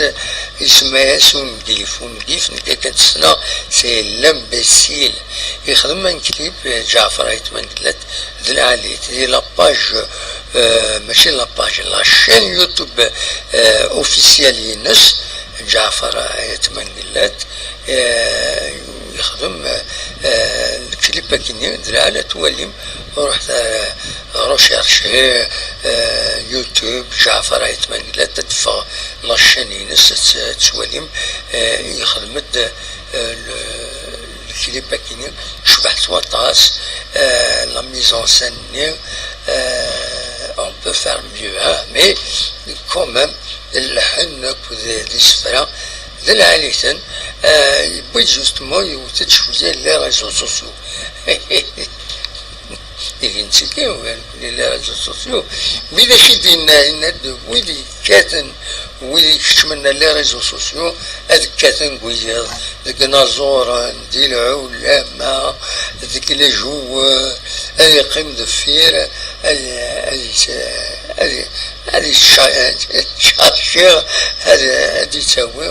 isemma-yas Ungif. Ungif, nekk akken tt-ssneɣ, c'est l'imbécile. Yexdem un clip, eh, Ǧaɛfer Ayt Mengellat, d lɛali-t, di la page, eh, mačči la page, la chaîne YouTube, eh, officielle-ines, Ǧaɛfer Ayt Mengellat, eh, yexdem, eh, lklip akkenni, d lɛali ad twalim, ruḥet, eh, recherchez, eh, YouTube, Ǧaɛfer Ayt Mengellat, ad teffeɣ la chaîne-ines, ad t-, ad twalim, eh, yexdem-d, eh, le-, lklip akkenni, tecbeḥ s waṭas, eh, la mise en scène-nni, eh, on peut faire mieux, hein, mais quand même, lḥenn akked d isefra d lɛali-ten, eh, yewwi-d justement, yewwet-d cwiya les réseaux sociaux. Ihi nettiki, les réseaux sociaux. Mi d acu i d-yenna? Yenna-d wid yekkaten, wid ikeččmen les réseaux sociaux, ad kkaten deg wiyaḍ, deg inaẓuren, di lɛulama, deg les joueurs, ad yeqqim deffir, ad, ad, ad, ad ad yetca-, ad, ad yettawi,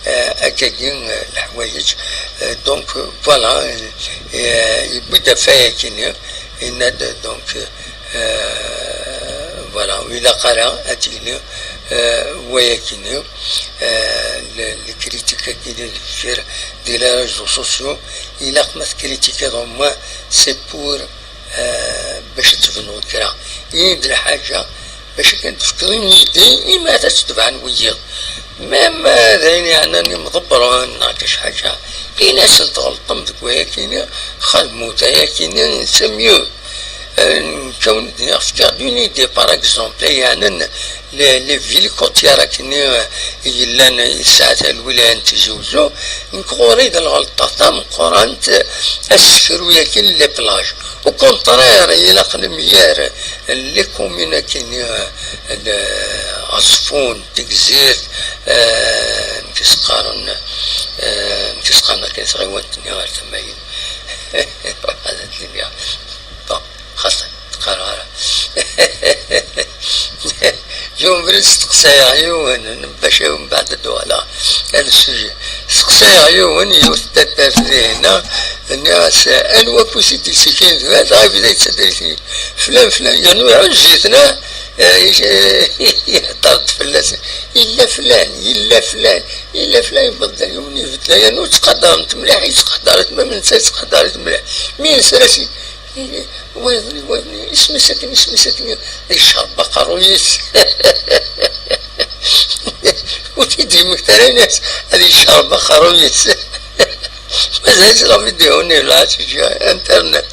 eh, akkagi, eh, leḥwayeǧ. Eh, donc, eh, voilà, eh, yewwi-d ɣef wayagi-nni, yenna-d, donc, eh, voilà, ur ilaq ara ad yili, eh, wayagi-nni, eh, le, le critique-agi-nni deffir di les réseaux sociaux, ilaq ma tcritiqueḍ au moins, c'est pour eh, bac ad tebnuḍ kra. Ini-d lḥaǧa, bac akken tefkeḍ une idée, imi ad tt-tebɛen wiyiḍ. Même, eh, d ayen yeɛnan imḍebbren, neɣ kac ḥaǧa, Ini-asen tɣelṭem deg wayakini, xedmet ayakini, c'est mieux. Euh, nekkawen d-nniɣ, fkiɣ-d une idée, par exemple, ay yeɛnan les, les villes côtières akkenni, euh, yellan yesɛa lwilaya n Tizi Uzzu, nekk ɣur-i d lɣelṭa tameqqrant, euh, asekru-yaki n les plages. Au contraire, ilaq lemyar les communes akkenni, euh, Ɛeṣfun, Tigzirt, euh, amek i s-qqaren, euh, amek i s-qqaren akken tɣiwant-nni ɣer tama-inu. Ruḥ ad d-iniɣ. Bon, xaṭi, ur qqareɣ ara. Yiwen ubrid steqsayeɣ yiwen, bac mbeɛd ad d-uɣaleɣ ar le sujet. Steqsayeɣ yiwen, yiwet n taddart dihin, nniɣ-as, "Anwa afus i d-yettikin d baba?" Dɣa yebda yettader-it-id. Flan, flan, yernu iɛuzz-iten, ah, eh, ihedder-d fell-asen. Yella flan, yella flan, yella flan, yewweḍ-d yiwen ibeddel, yernu ttqadaren-t mliḥ, yettqadar-it, ma d netta yettqadar-it mliḥ. Mi yesra-s, wayeḍ-nni, wayeḍ-nni, isem-is akken, isem-is akken, icerreb aqerruy-is. Ur t-id-yemmekta ara, ini-as ad icerreb aqerruy-is. Mazal la vidéo-nni, la, sur internet.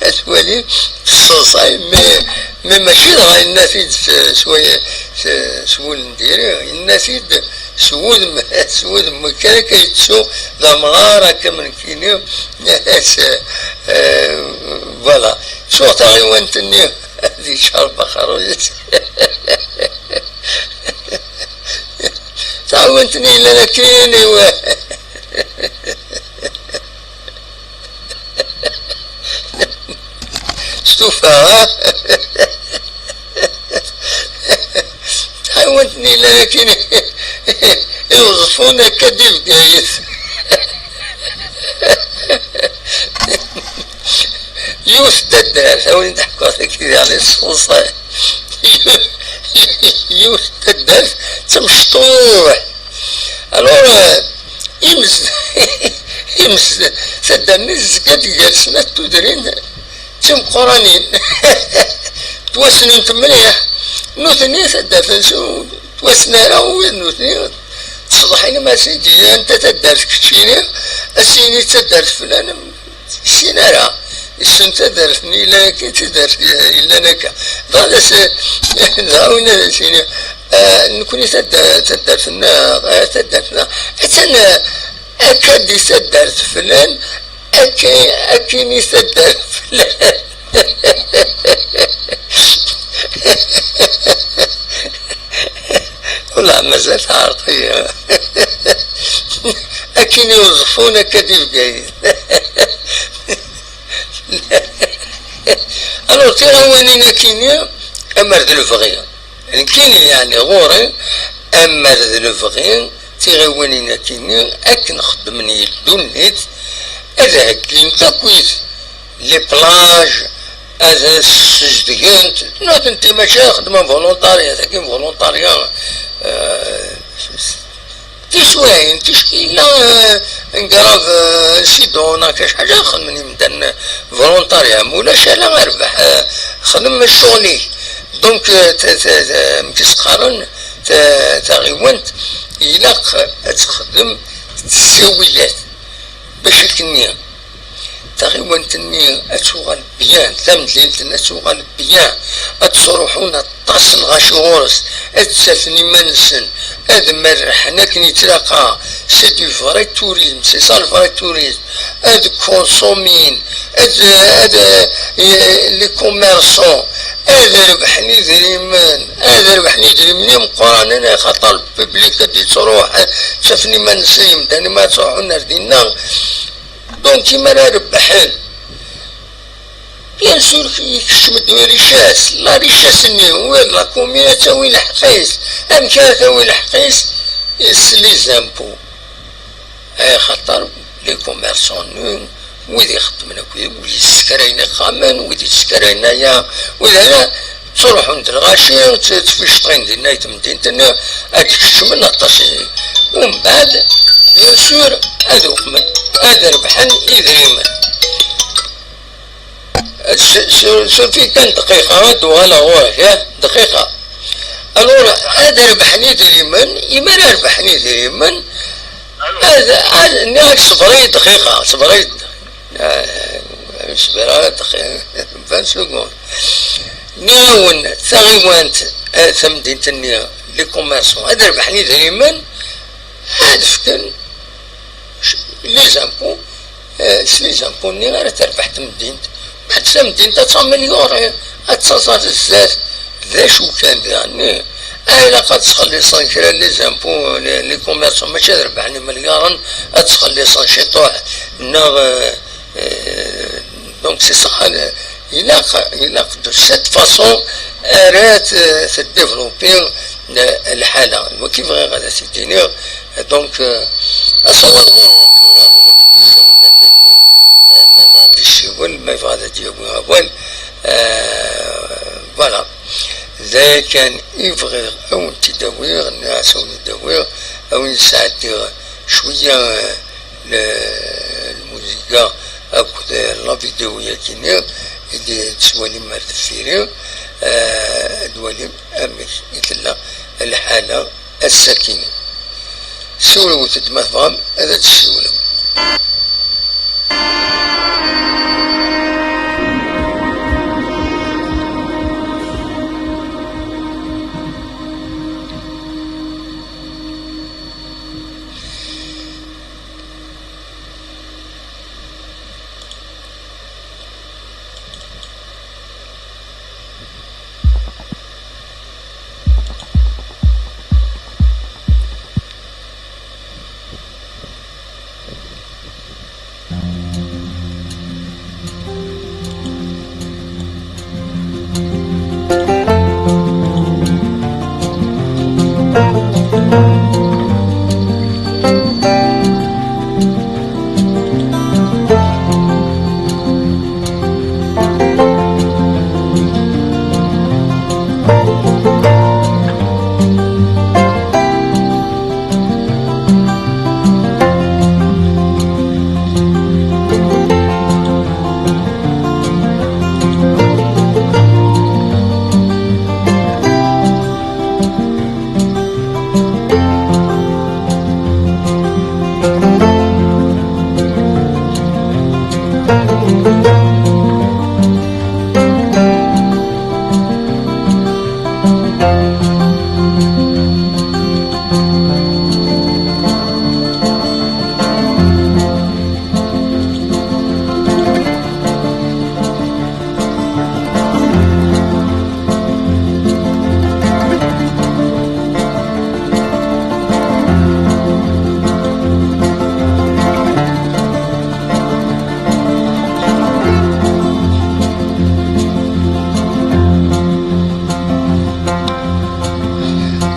Ad twali, teṣṣeḍṣay, mais, mais mačči dɣa yenna-t-id s, s way-, s, s wul n diri, yenna-t-id s wudem, s wudem, kan akka yettu d amɣar akka am nekkini, s, euh, voilà. Ttuɣ taɣiwant-nni, ad icerreb aqerruy-is. Taɣiwant-nni yellan akkin, iwa. Stufa, ha? Taɣiwant-nni yellan akkin, i Uẓeffun akka di Bgayet. Yiwet n taddart, a win d-ḥkuɣ tagi diɣen iṣuṣan. Yiwet n taddart d tamecṭuḥt. Alors, euh, imez-, imez-, taddart-nni tezga-d gar snat tudrin d timeqqranin. Ttwassnent mliḥ. Nutni taddart-nsen ur ttwassen ara, wid nutni tṣeḍḥin, ma s-, anta taddart keččini, a s-yini d taddart flan. Ur yessin ara. Yessen taddart-nni yellan akka, d taddart yellan akka. Dɣa d as-, dɣa win ad as-yini, ah, nekni tadda-, taddart-nneɣ, ah, taddart-nneɣ. Attan, ah, akka di taddart flan, akka, akkin i taddart flan. Wala mazal teɛreq-iyi. Akken i Uẓeffun, akka di Bgayet. Alors, tiɣiwanin akkin-nni, amer d lebɣi. Nekkini, yeɛni, ɣur-i, amer d lebɣi, tiɣiwanin akkin-nni, akken xeddmen i ddunit, ad heggint akkit les plages, ad ssejdigent. Nutenti mačči xeddmen volontariat, akin volontariat, euh, tiswayin, ticki yella, euh, un grave, euh, incident, neɣ kra ḥaǧa, xedmen imdanen volontariat, ma ulac ala rrbeḥ, euh, xdem ccɣel-ik. Donc, euh, t-, t-, t-, amek i s-qqaren, t-, taɣiwant, ilaq ad texdem ttawilat. Bac akken-nni taɣiwant-nni ad tuɣal bien, tamdint-nni ad tuɣal bien, ad ttruḥun aṭas n lɣaci ɣur-s, ad ttafen iman-nsen, ad merrḥen akken yettlaqa. C'est du vrai tourisme, c'est ça le vrai tourisme. Ad consomin, ad, ad, eh, les commerçants, ad rebḥen idrimen, ad rebḥen idrimen imeqqranen, axaṭer le public ad yettruḥ, ad ttafen iman-nsen yemdanen ma ad ttruḥun ar dinna. Donc, imi ara rebḥen, bien sûr, yekcem-d i richesse. La richesse-nni, wi la commune ad tawi lḥeqq-is. Amek ara tawi lḥeqq-is? S les impôts. Axaṭer les commerçants-nni, wid ixeddmen akk, wid yessekkayen ixxamen, wid yessekkayen aya, wid aya, ttruḥun-d lɣaci, tt-, ttficṭin dinna i temdint-nni, ad d-kecmen aṭas i, umbeɛd, bien sûr, ad uqmen, ad rebḥen idrimen. S-, s-, surtout kan dqiqa, ad d-uɣaleɣ ɣur-k, eh, dqiqa. Alors, ad rebḥen idrimen, imi ara rebḥen idrimen, Ad, ad, nniɣ-ak ṣber-iyi dqiqa, ṣber-iyi-d. Ah, ur sbir ara dqiqa, vingt secondes. Nniɣ-awen, taɣiwant, ah, tamdint-nni, les commerçants, ad rebḥen idrimen, ad fken les impôts, eh, s les impôts-nni ara terbeḥ temdint. Meɛna tamdint ad tamelyuri, ad taẓ ar zdat. D acu kan diɣen, eh, ilaq ad ttxelliṣen kra n les impôts, les, les commerçants, mačči ad rebḥen imelyaṛen, ad ttxelliṣen ciṭuḥ, neɣ, eh, eh, donc c'est ça, eh, ilaq, ilaq de cette façon ara t-, tdévelopper, eh, lḥala. Wagi bɣiɣ ad as-id-iniɣ, donc, eh, asawaḍ ɣur-wen tura, ma yebɣa ad d-yessiwel, ma yebɣa ad d-yawi awal, eh, voilà. D aya kan i bɣiɣ ad wen-t-id-awiɣ, nniɣ-as ad wen-id-awiɣ, ad wen-id-sɛeddiɣ cwiya, eh, le-, lmuziga akked, eh, la vidéo-yagi-nni i d-tettwalim ar deffir-i, eh, ad twalim amek i tella lḥala ass-agi-nni. Siwlet-d ma tebɣam ad d-tessiwlem.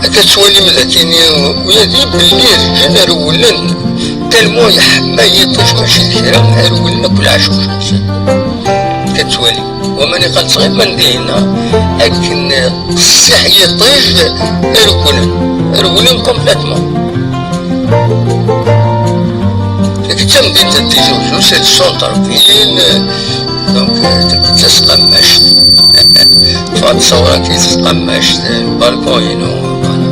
Akka tettwalim dagini, ula d ibelli rǧan rewlen, tellement yeḥma yiṭij mačči d kra, rewlen akk leɛcuc-nsen. Akka tettwalim. Waman iqal ttɣiman dihinna, akken qessiḥ yiṭij, rewlen, rewlen complètement. Deg tamdint n Tizi Uzzu, c'est le centre-ville, donc, euh, d tasqammact. Ṭṭfeɣ-d ṣṣawra-agi s tqammact, lbalkun-inu, voilà.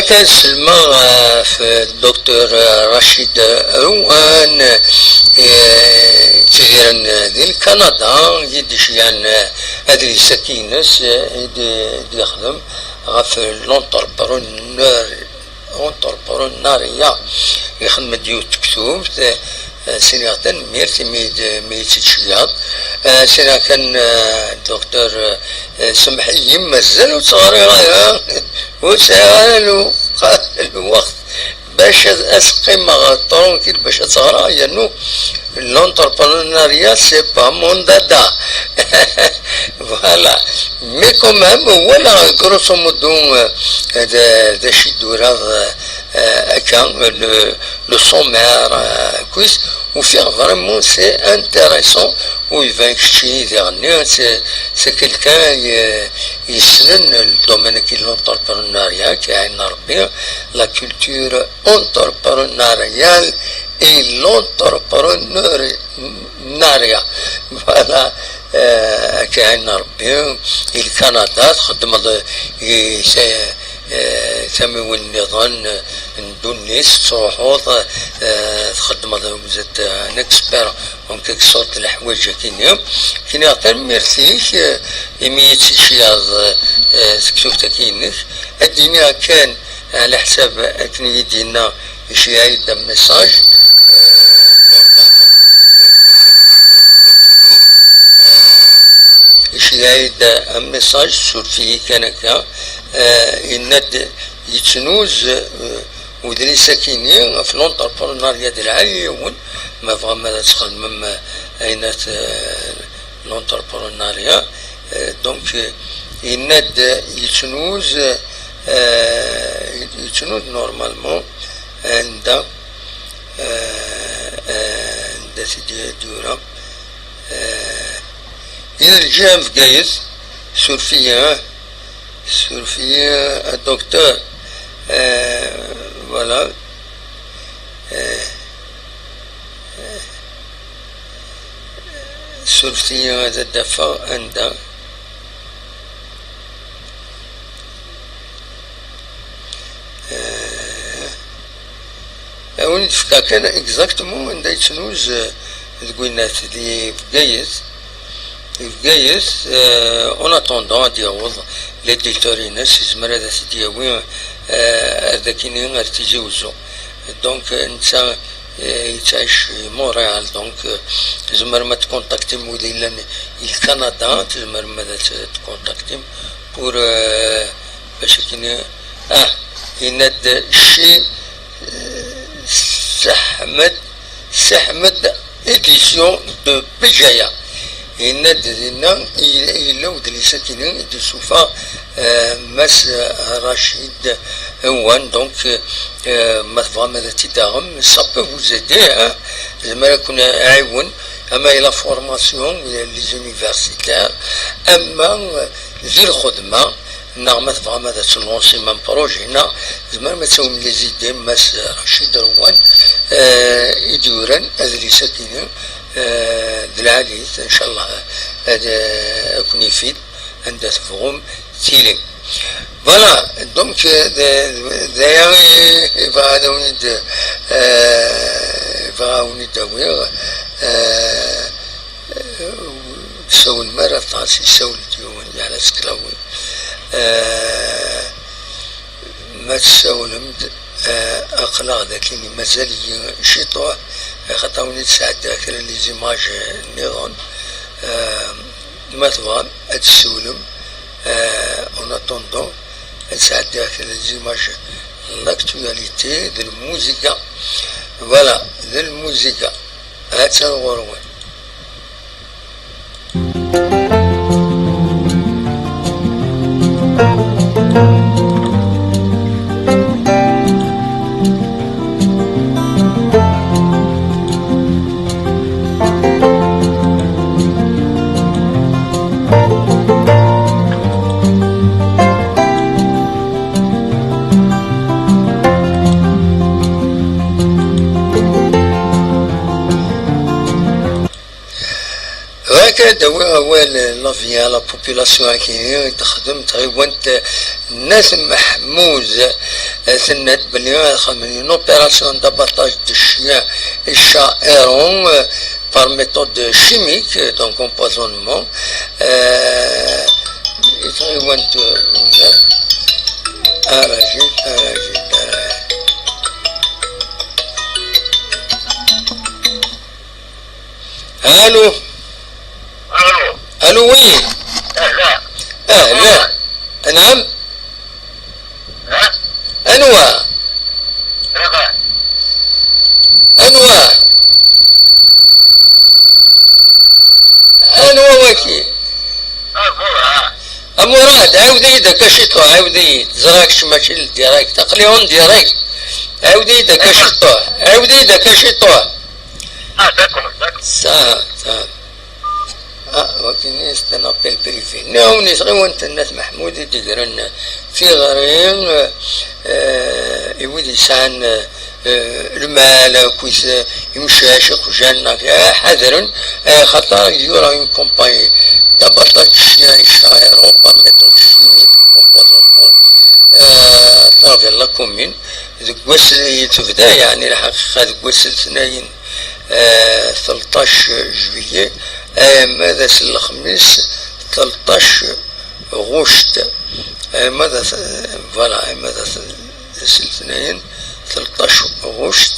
Kan selma ɣef Docteur Rachid Rouane, eh, yettidiren di Lkanada, i d-iceyɛen adlis-agi-ines, eh, i d-, i d-yexdem ɣef l'entrepreneur-, entrepreneuriat. Yexdem-d yiwet tektubt, eh, Eh, siniɣ tanemmirt imi d-, mi yi-tt-id-tceggeḍ. Eh, siniɣ kan, eh, Docteur, eh, semmeḥ-iyi, mazal ur tt-ɣriɣ ara, ur sɛiɣ ara lweq-, lweqt bac ad, ad s-qqimeɣ tranquille bac ad tt-ɣreɣ, yernu l'entrepreneuriat, c'est pas mon dada. Voilà. Mais quand même, voilà, grosso modo, eh, d, d acu i d-uraɣ, eh, akka, le, le sommaire, eh, quiz. Ufiɣ vraiment c'est intéressant, u iban kečči diɣenni c'est, c'est quelqu'un ye-, yessnen le domaine-agi n l'entrepreneuriat, k-iɛin Rebbi, la culture entrepreneuriale et l'entrepreneuriat. Voilà, euh, k-iɛin Rebbi, i Lkanada, txeddmeḍ i, eh, tamiwin nniḍen, eh, n ddunit, tettruḥuḍ, eh, txeddmeḍ, vous êtes un expert en quelque sorte leḥwayeǧ-agi-nni. Kniɣ tanemmirt-ik, eh, imi i tt-id-tceyɛeḍ, eh, tektubt-agi-inek. Ad d-iniɣ kan, ɛla ḥsab akken i yi-d-yenna, iceyyeɛ-iyi-d un message. Eh, normalement, eh, Iceyyeɛ-iyi-d un message, suref-iyi kan akka, eh, yenna-d yettnuz, eh, udlis-agi-nni ɣef l'entrepreneuriat d lɛali yiwen, ma tebɣam ad txedmem, eh, ayen at, eh, l'entrepreneuriat. Eh, donc, eh, yenna-d yettnuz, eh, yettnuz normalement, eh, anda, eh, eh, anda t-id-yura. Eh, yella lǧiha n Bgayet, suref-iyi, ah, suref-iyi, a docteur. Eh, voilà. Eh, eh, suref-iyi ad d-afeɣ anda. Eh, a wen-d-fkeɣ kan exactement anda yettnuz, eh, deg winnat di Bgayet. Di Bgayet, eh, en attendant ad d-yaweḍ l'éditeur-ines, yezmer ad t-id-yawi, eh, ar dakini ar Tizi Uzzu. Donc, eh, netta, eh, yettɛic di Montréal, donc, eh, tzemrem ad tkontaktim wid yellan di Lkanada, tzemrem ad t-tkontaktim pour, eh, bac akken, ah, yenna-d chez, eh, Seḥmed, Seḥmed Édition de Béjaïa. Yenna-d dinna i-, yella udlis-agi i d-yessufeɣ, eh, Mass Rachid Rouane, donc, eh, ma tebɣam ad t-id-taɣem, ça peut vous aider, hein. Yezmer ad ken-iɛiwen, ama i la formation, les universitaires, ama, eh, di lxedma, neɣ ma tebɣam ad tlansem un projet, neɣ tzemrem ad tawim les idées n Mass Rachid Rouane, eh, i d-yuran adlis-agi-nni, eh, d lɛali-t, ncallah, ad, eh, ad ken-ifid anda tebɣum tilim. Voilà, donc, eh, d, d, d aya i, i bɣiɣ ad awen-id, eh, i bɣiɣ ad awen-id-awiɣ, eh, Ur tsawlem ara aṭas, isawel-d yiwen, yeɛla s tlawin. Eh, ma tsawlem-d, eh, aql-aɣ d akken mazal-iyi ciṭuḥ, axaṭer ad wen-id-sɛeddiɣ kra n les images nniḍen. Eh, ma tebɣam ad tessiwlem, eh, en attendant, ad sɛeddiɣ kra n les images n l'actualité d lmuzika. Voilà, d lmuzika. Ha-tt-an ɣur-wen. Bɣiɣ ad d-awiɣ awal, l'avis à la population akini i d-texdem tɣiwant n At Meḥmud. Tenna-d belli ad xedmen une opération d'abattage de chien et chat errant, euh, par méthode chimique, donc empoisonnement. Euh, i tɣiwant, euh, ara jin, ara jin, ara jin. Allô. Allô. Allô, oui. Ahlan. Ahlan. Naam. Anwa? Anwa? Anwa waki? A Murad, ɛawed-iyi-d akka ciṭuḥ, ɛawed-iyi-d. Ẓriɣ kečč mačči n direct, aql-i en direct. Ɛawed-iyi-d akka ciṭuḥ, ɛawed-iyi-d akka ciṭuḥ. Ah, d'accord, d'accord. Ça, ça. Ah, wagi, c'est un appel privé. Nniɣ-awen, ɣiwant n Nna At Meḥmud i d-igren tiɣri, eh, i wid yesɛan, eh, lmal akked, eh, imcac, iqjan, eh, ḥadren, eh, xaṭer il y aura une campagne d'abattage de chiens et chats errants par méthode chimique, empoisonnement, euh, à travers la commune. Deg wass i tebda, yeɛni lḥaqiqa, deg wass letnayen, euh, tleṭṭac juillet, ama d ass n lexmis, tleṭṭac ɣuct, ama d ass, voilà, ama d ass, ass letnayen, tleṭṭac ɣuct,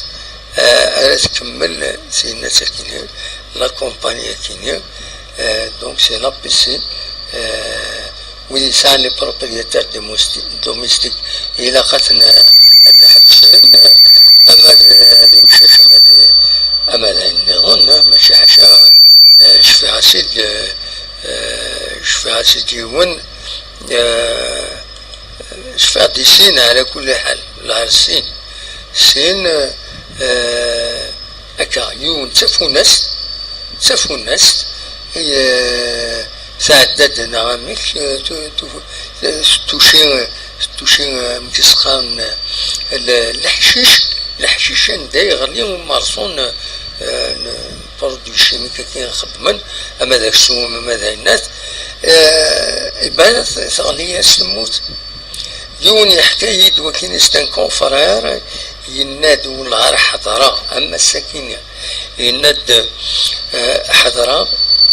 euh, ara tkemmel tinna akkin, la campagne akkin, euh, donc c'est l'A P C, euh, wid yesɛan les propriétaires de mousti-, domestiques, ilaq ad ten-, ad ten-ḥebsen, ama d, d imcac, ama d, ama d ayen nniḍen, eh, mačči ḥaca, eh, cfiɣ-as-id, eh, eh, cfiɣ-as-id yiwen, eh, cfiɣ-d i sin, ɛla kulli ḥal, lɛar sin. Sin, eh, akka, yiwen d tafunast, d tafunast, eh, tɛedda-d neɣ amek, eh, tu-, tu-, tuci, tuci, eh, amek i s-qqaren, eh, le-, leḥcic, leḥcic anda yeɣli umerṣun, eh, n produits chimiques akken xeddmen, ama d aksum, ama d ayennat, eh, iban teɣli-yas temmut. Yiwen yeḥka-yi-d wakin, c'est un confrère, yenna-d, wellah ar ḥeḍreɣ, am ass-akini, yenna-d, eh, ḥeḍreɣ,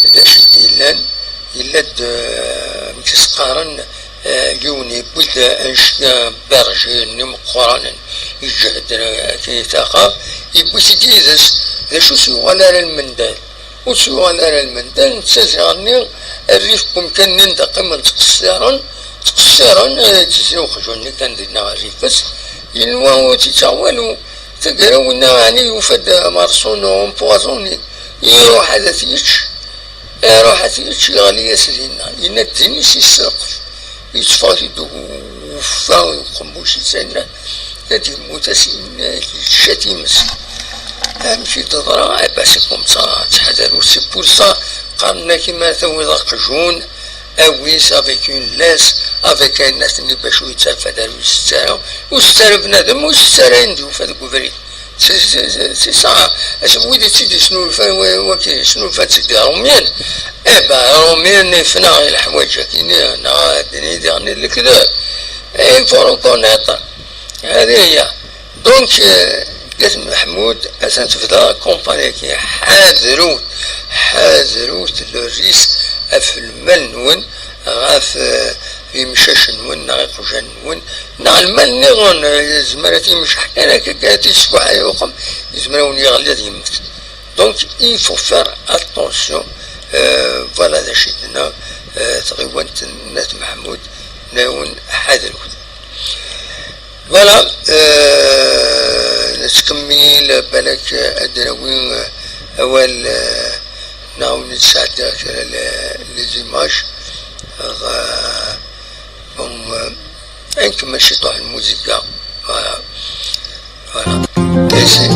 d acu i d-yellan, yella-d, eh, amek i s-qqaren, eh, yiwen yewwi-d anect-a berger-nni meqqranen, iǧehden, eh, akken i taqa, yewwi-t-id yid-s. D acu s-yuɣal ara lmendad? Ur s-yuɣal ara lmendad, netta ziɣ-nni rrif n wemkan-nni anda qqimen ttqeṣṣiren, ttqeṣṣiren, eh, ttezzi uqjun-nni kan dinna rrif-s, yenwa ur tt-ittaɣ walu. Taggara winna ɛni yufa-d amerṣun empoisonné, iruḥ ad t-yečč, iruḥ ad t-yečč, yeɣli-yas dinna, yenna-d din i s-yesselqef. Yetteffeɣ-t-id uffa uqemmuc-is, ad d-yemmut, as-yenna-k yečča times. Amek i d-teḍra? Eh ben, c'est comme ça, ttḥadar, c'est pour ça qqaren-ak, ma tawiḍ aqjun, awi-s avec une laisse, avec ayennat-nni bac ur yettarfad ara, ur yessettu ara, ur yessettu ara bnadem, ur yessettu ara ayen d-yufa deg ubrid. C'est, c'est, c'est, c'est ça. Acu wid i tt-id-yesnulfan, wa-, waki, snulfan-tt-id Iṛumyen. Eh ben, Iṛumyen ifna i leḥwayeǧ-agi-nni, neɣ ad d-nini diɣen i lekdeb. Eh, il faut reconnaître. Hadi hiya. Donc, euh, At Meḥmud, atan tebda kampani-agi. Ḥadrut, ḥadrut le risque ɣef lmal-nwen, ɣef, euh, imcac-nwen, neɣ iqjan-nwen, neɣ lmal nniḍen, eh, yezmer ad t-imceḥ kan akka, kan ad t-yesfuḥ ay uqem, yezmer ad wen-yeɣli ad yemmet. Donc, il faut faire attention. Euh, voilà d acu i d-tenna, euh, tɣiwant n At Meḥmud, tenna-wen ḥadrut. Voilà, euh, nettkemmil, balak ad d-nawi, euh, awal, euh, neɣ ad wen-d-sɛeddiɣ kra le-, les images. Euh, bon, euh, ad nkemmel ciṭuḥ lmuzika. Voilà. Voilà. Merci.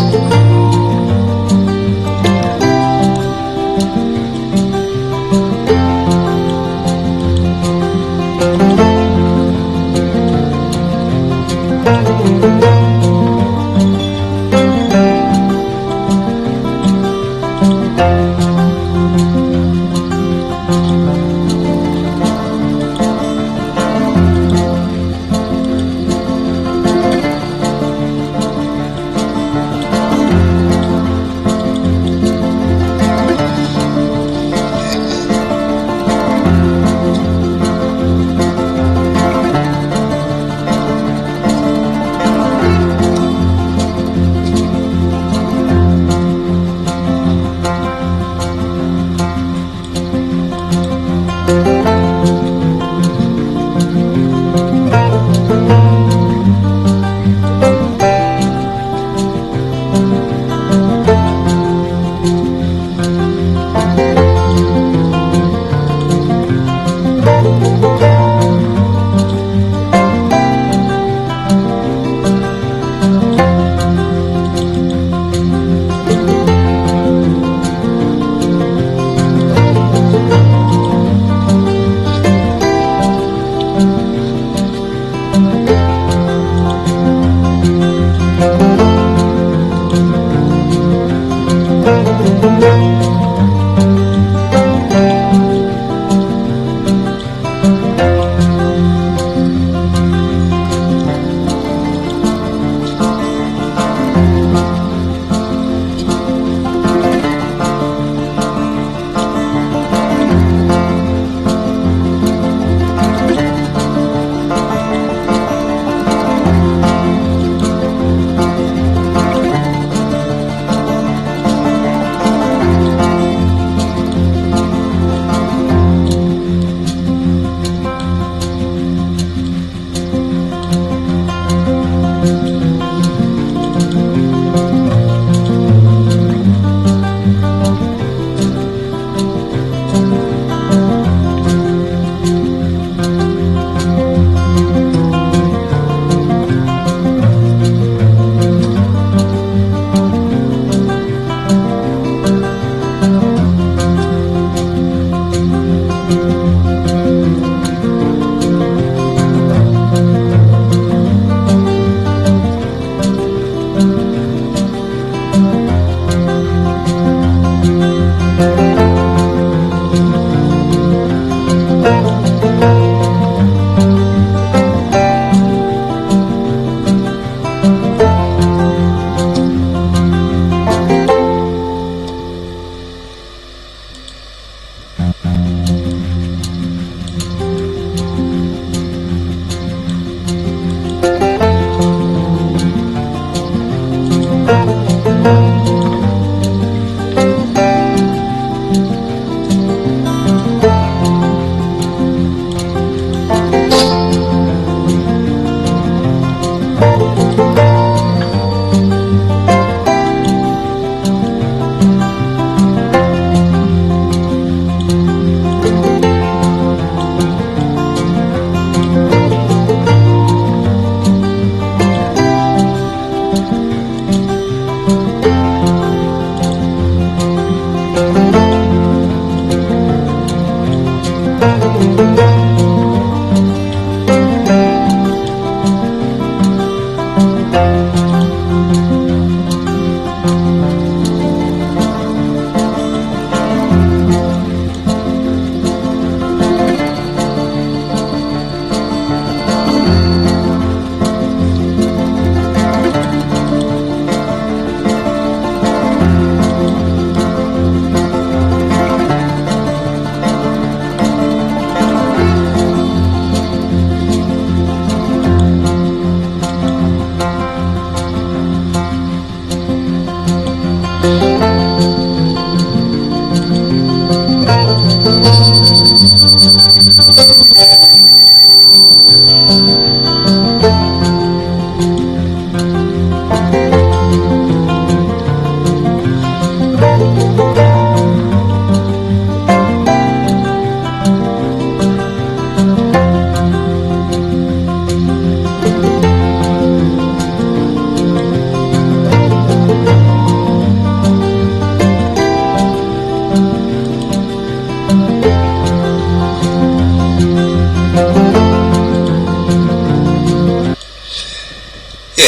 Ihi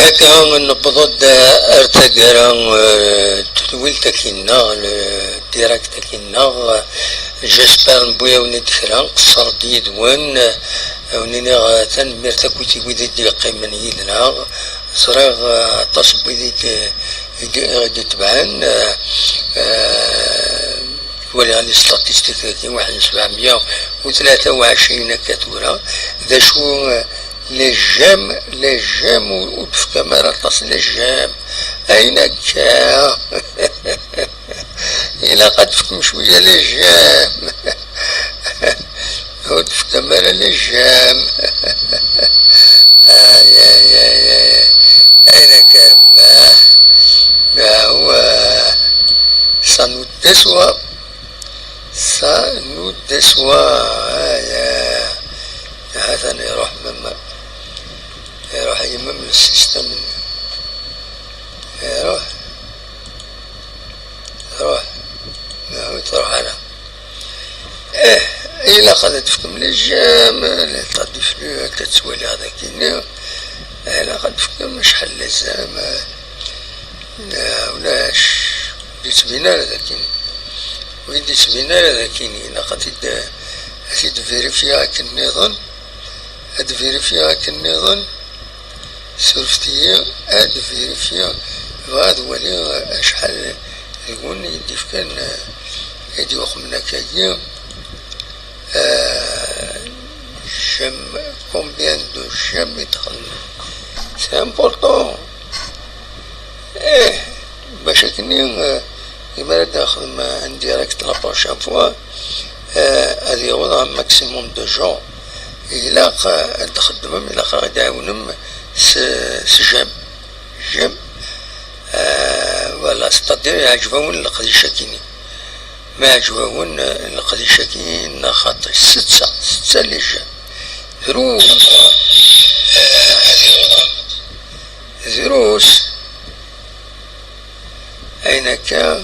akka newweḍ-d ar taggara, eh, tedwilt akkin-nneɣ, le direct akkin-nneɣ. J'espère newwi-awen-id kra, qeṣṣreɣ-d yid-wen, eh, awen-iniɣ, eh, tanemmirt akkit i wid i d-yeqqimen yid-neɣ. Ẓriɣ, eh, aṭas n wid i d-, i d-, i d-itebɛen, eh, eh, waliɣ les statistiques-agi, waḥed n sebɛemya u tlata u ɛecrin akka tura. D acu, eh, les j'aime, les j'aime, ur, ur d-tefkam ara aṭas les j'aime. Ayen akka. Ilaq ad tefkem cwiya les j'aime. Ur d-tefkam ara les j'aime. Ay, ay, ay, ay. Ayen akka, ma, ma هو, ça nous déçoit. Ça nous déçoit. Ay, ay. Atan iruḥ même, iruḥ même le système. Iruḥ. Ruḥ. Ma ur truḥ ara. Eh, ilaq ad tefkem les j'aime, les t'as du flux, akka ttwaliɣ dagi-nni. Ilaq ad tefkem acḥal les j'aime, eh, ulac. Ur d-yettbin ara dagi-nni. Ur d-yettbin ara dagi-nni. Ilaq ad t-id-, ad t-id-vérifier akken nniḍen. Ad vérifier akken nniḍen. Surfet-iyi ad vérifier, bɣiɣ ad waliɣ acḥal deg-wen i d-ifkan, eh, i d-yuxmen akkagi. Eh, j'aime, combien de j'aime i d-xedmen. C'est important. Eh, bac akkenni, eh, imi ara d-nexdem, eh, en direct la prochaine fois, eh, ad yaweḍ un maximum de gens. Ilaq, eh, ad txeddmem, ilaq ad d-tɛawnem s, s j'aime. J'aime. Eh, voilà, c'est-à-dire, yeɛjeb-awen leqdic-agi-nni. Ma yeɛjeb-awen, eh, leqdic-agi, neɣ xaṭi, setta, setta les j'aime. Drus. Drus. Ayen akka,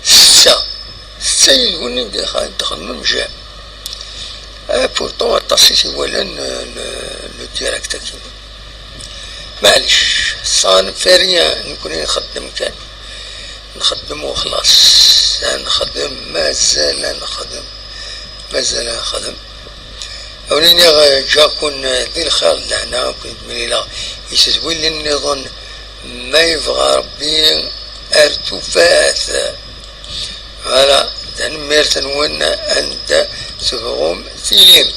setta, setta yid-wen i d-, d-txedmem j'aime. Eh, pourtant, aṭas i t-iwalan, eh, le, le direct-agi. Maɛlic, ça ne fait rien, nekkni nxeddem kan. Nxeddem u xlaṣ. Ad nxeddem, mazal ad nxeddem. Mazal ad nxeddem. Awen-iniɣ, eh, ǧǧaɣ-ken, eh, di lxir d lehna, ad ken-id-mlileɣ i tedwilin nniḍen, ma yebɣa Rebbi, ar tufat. Voilà, tanemmirt-nwen anda tebɣum tilim.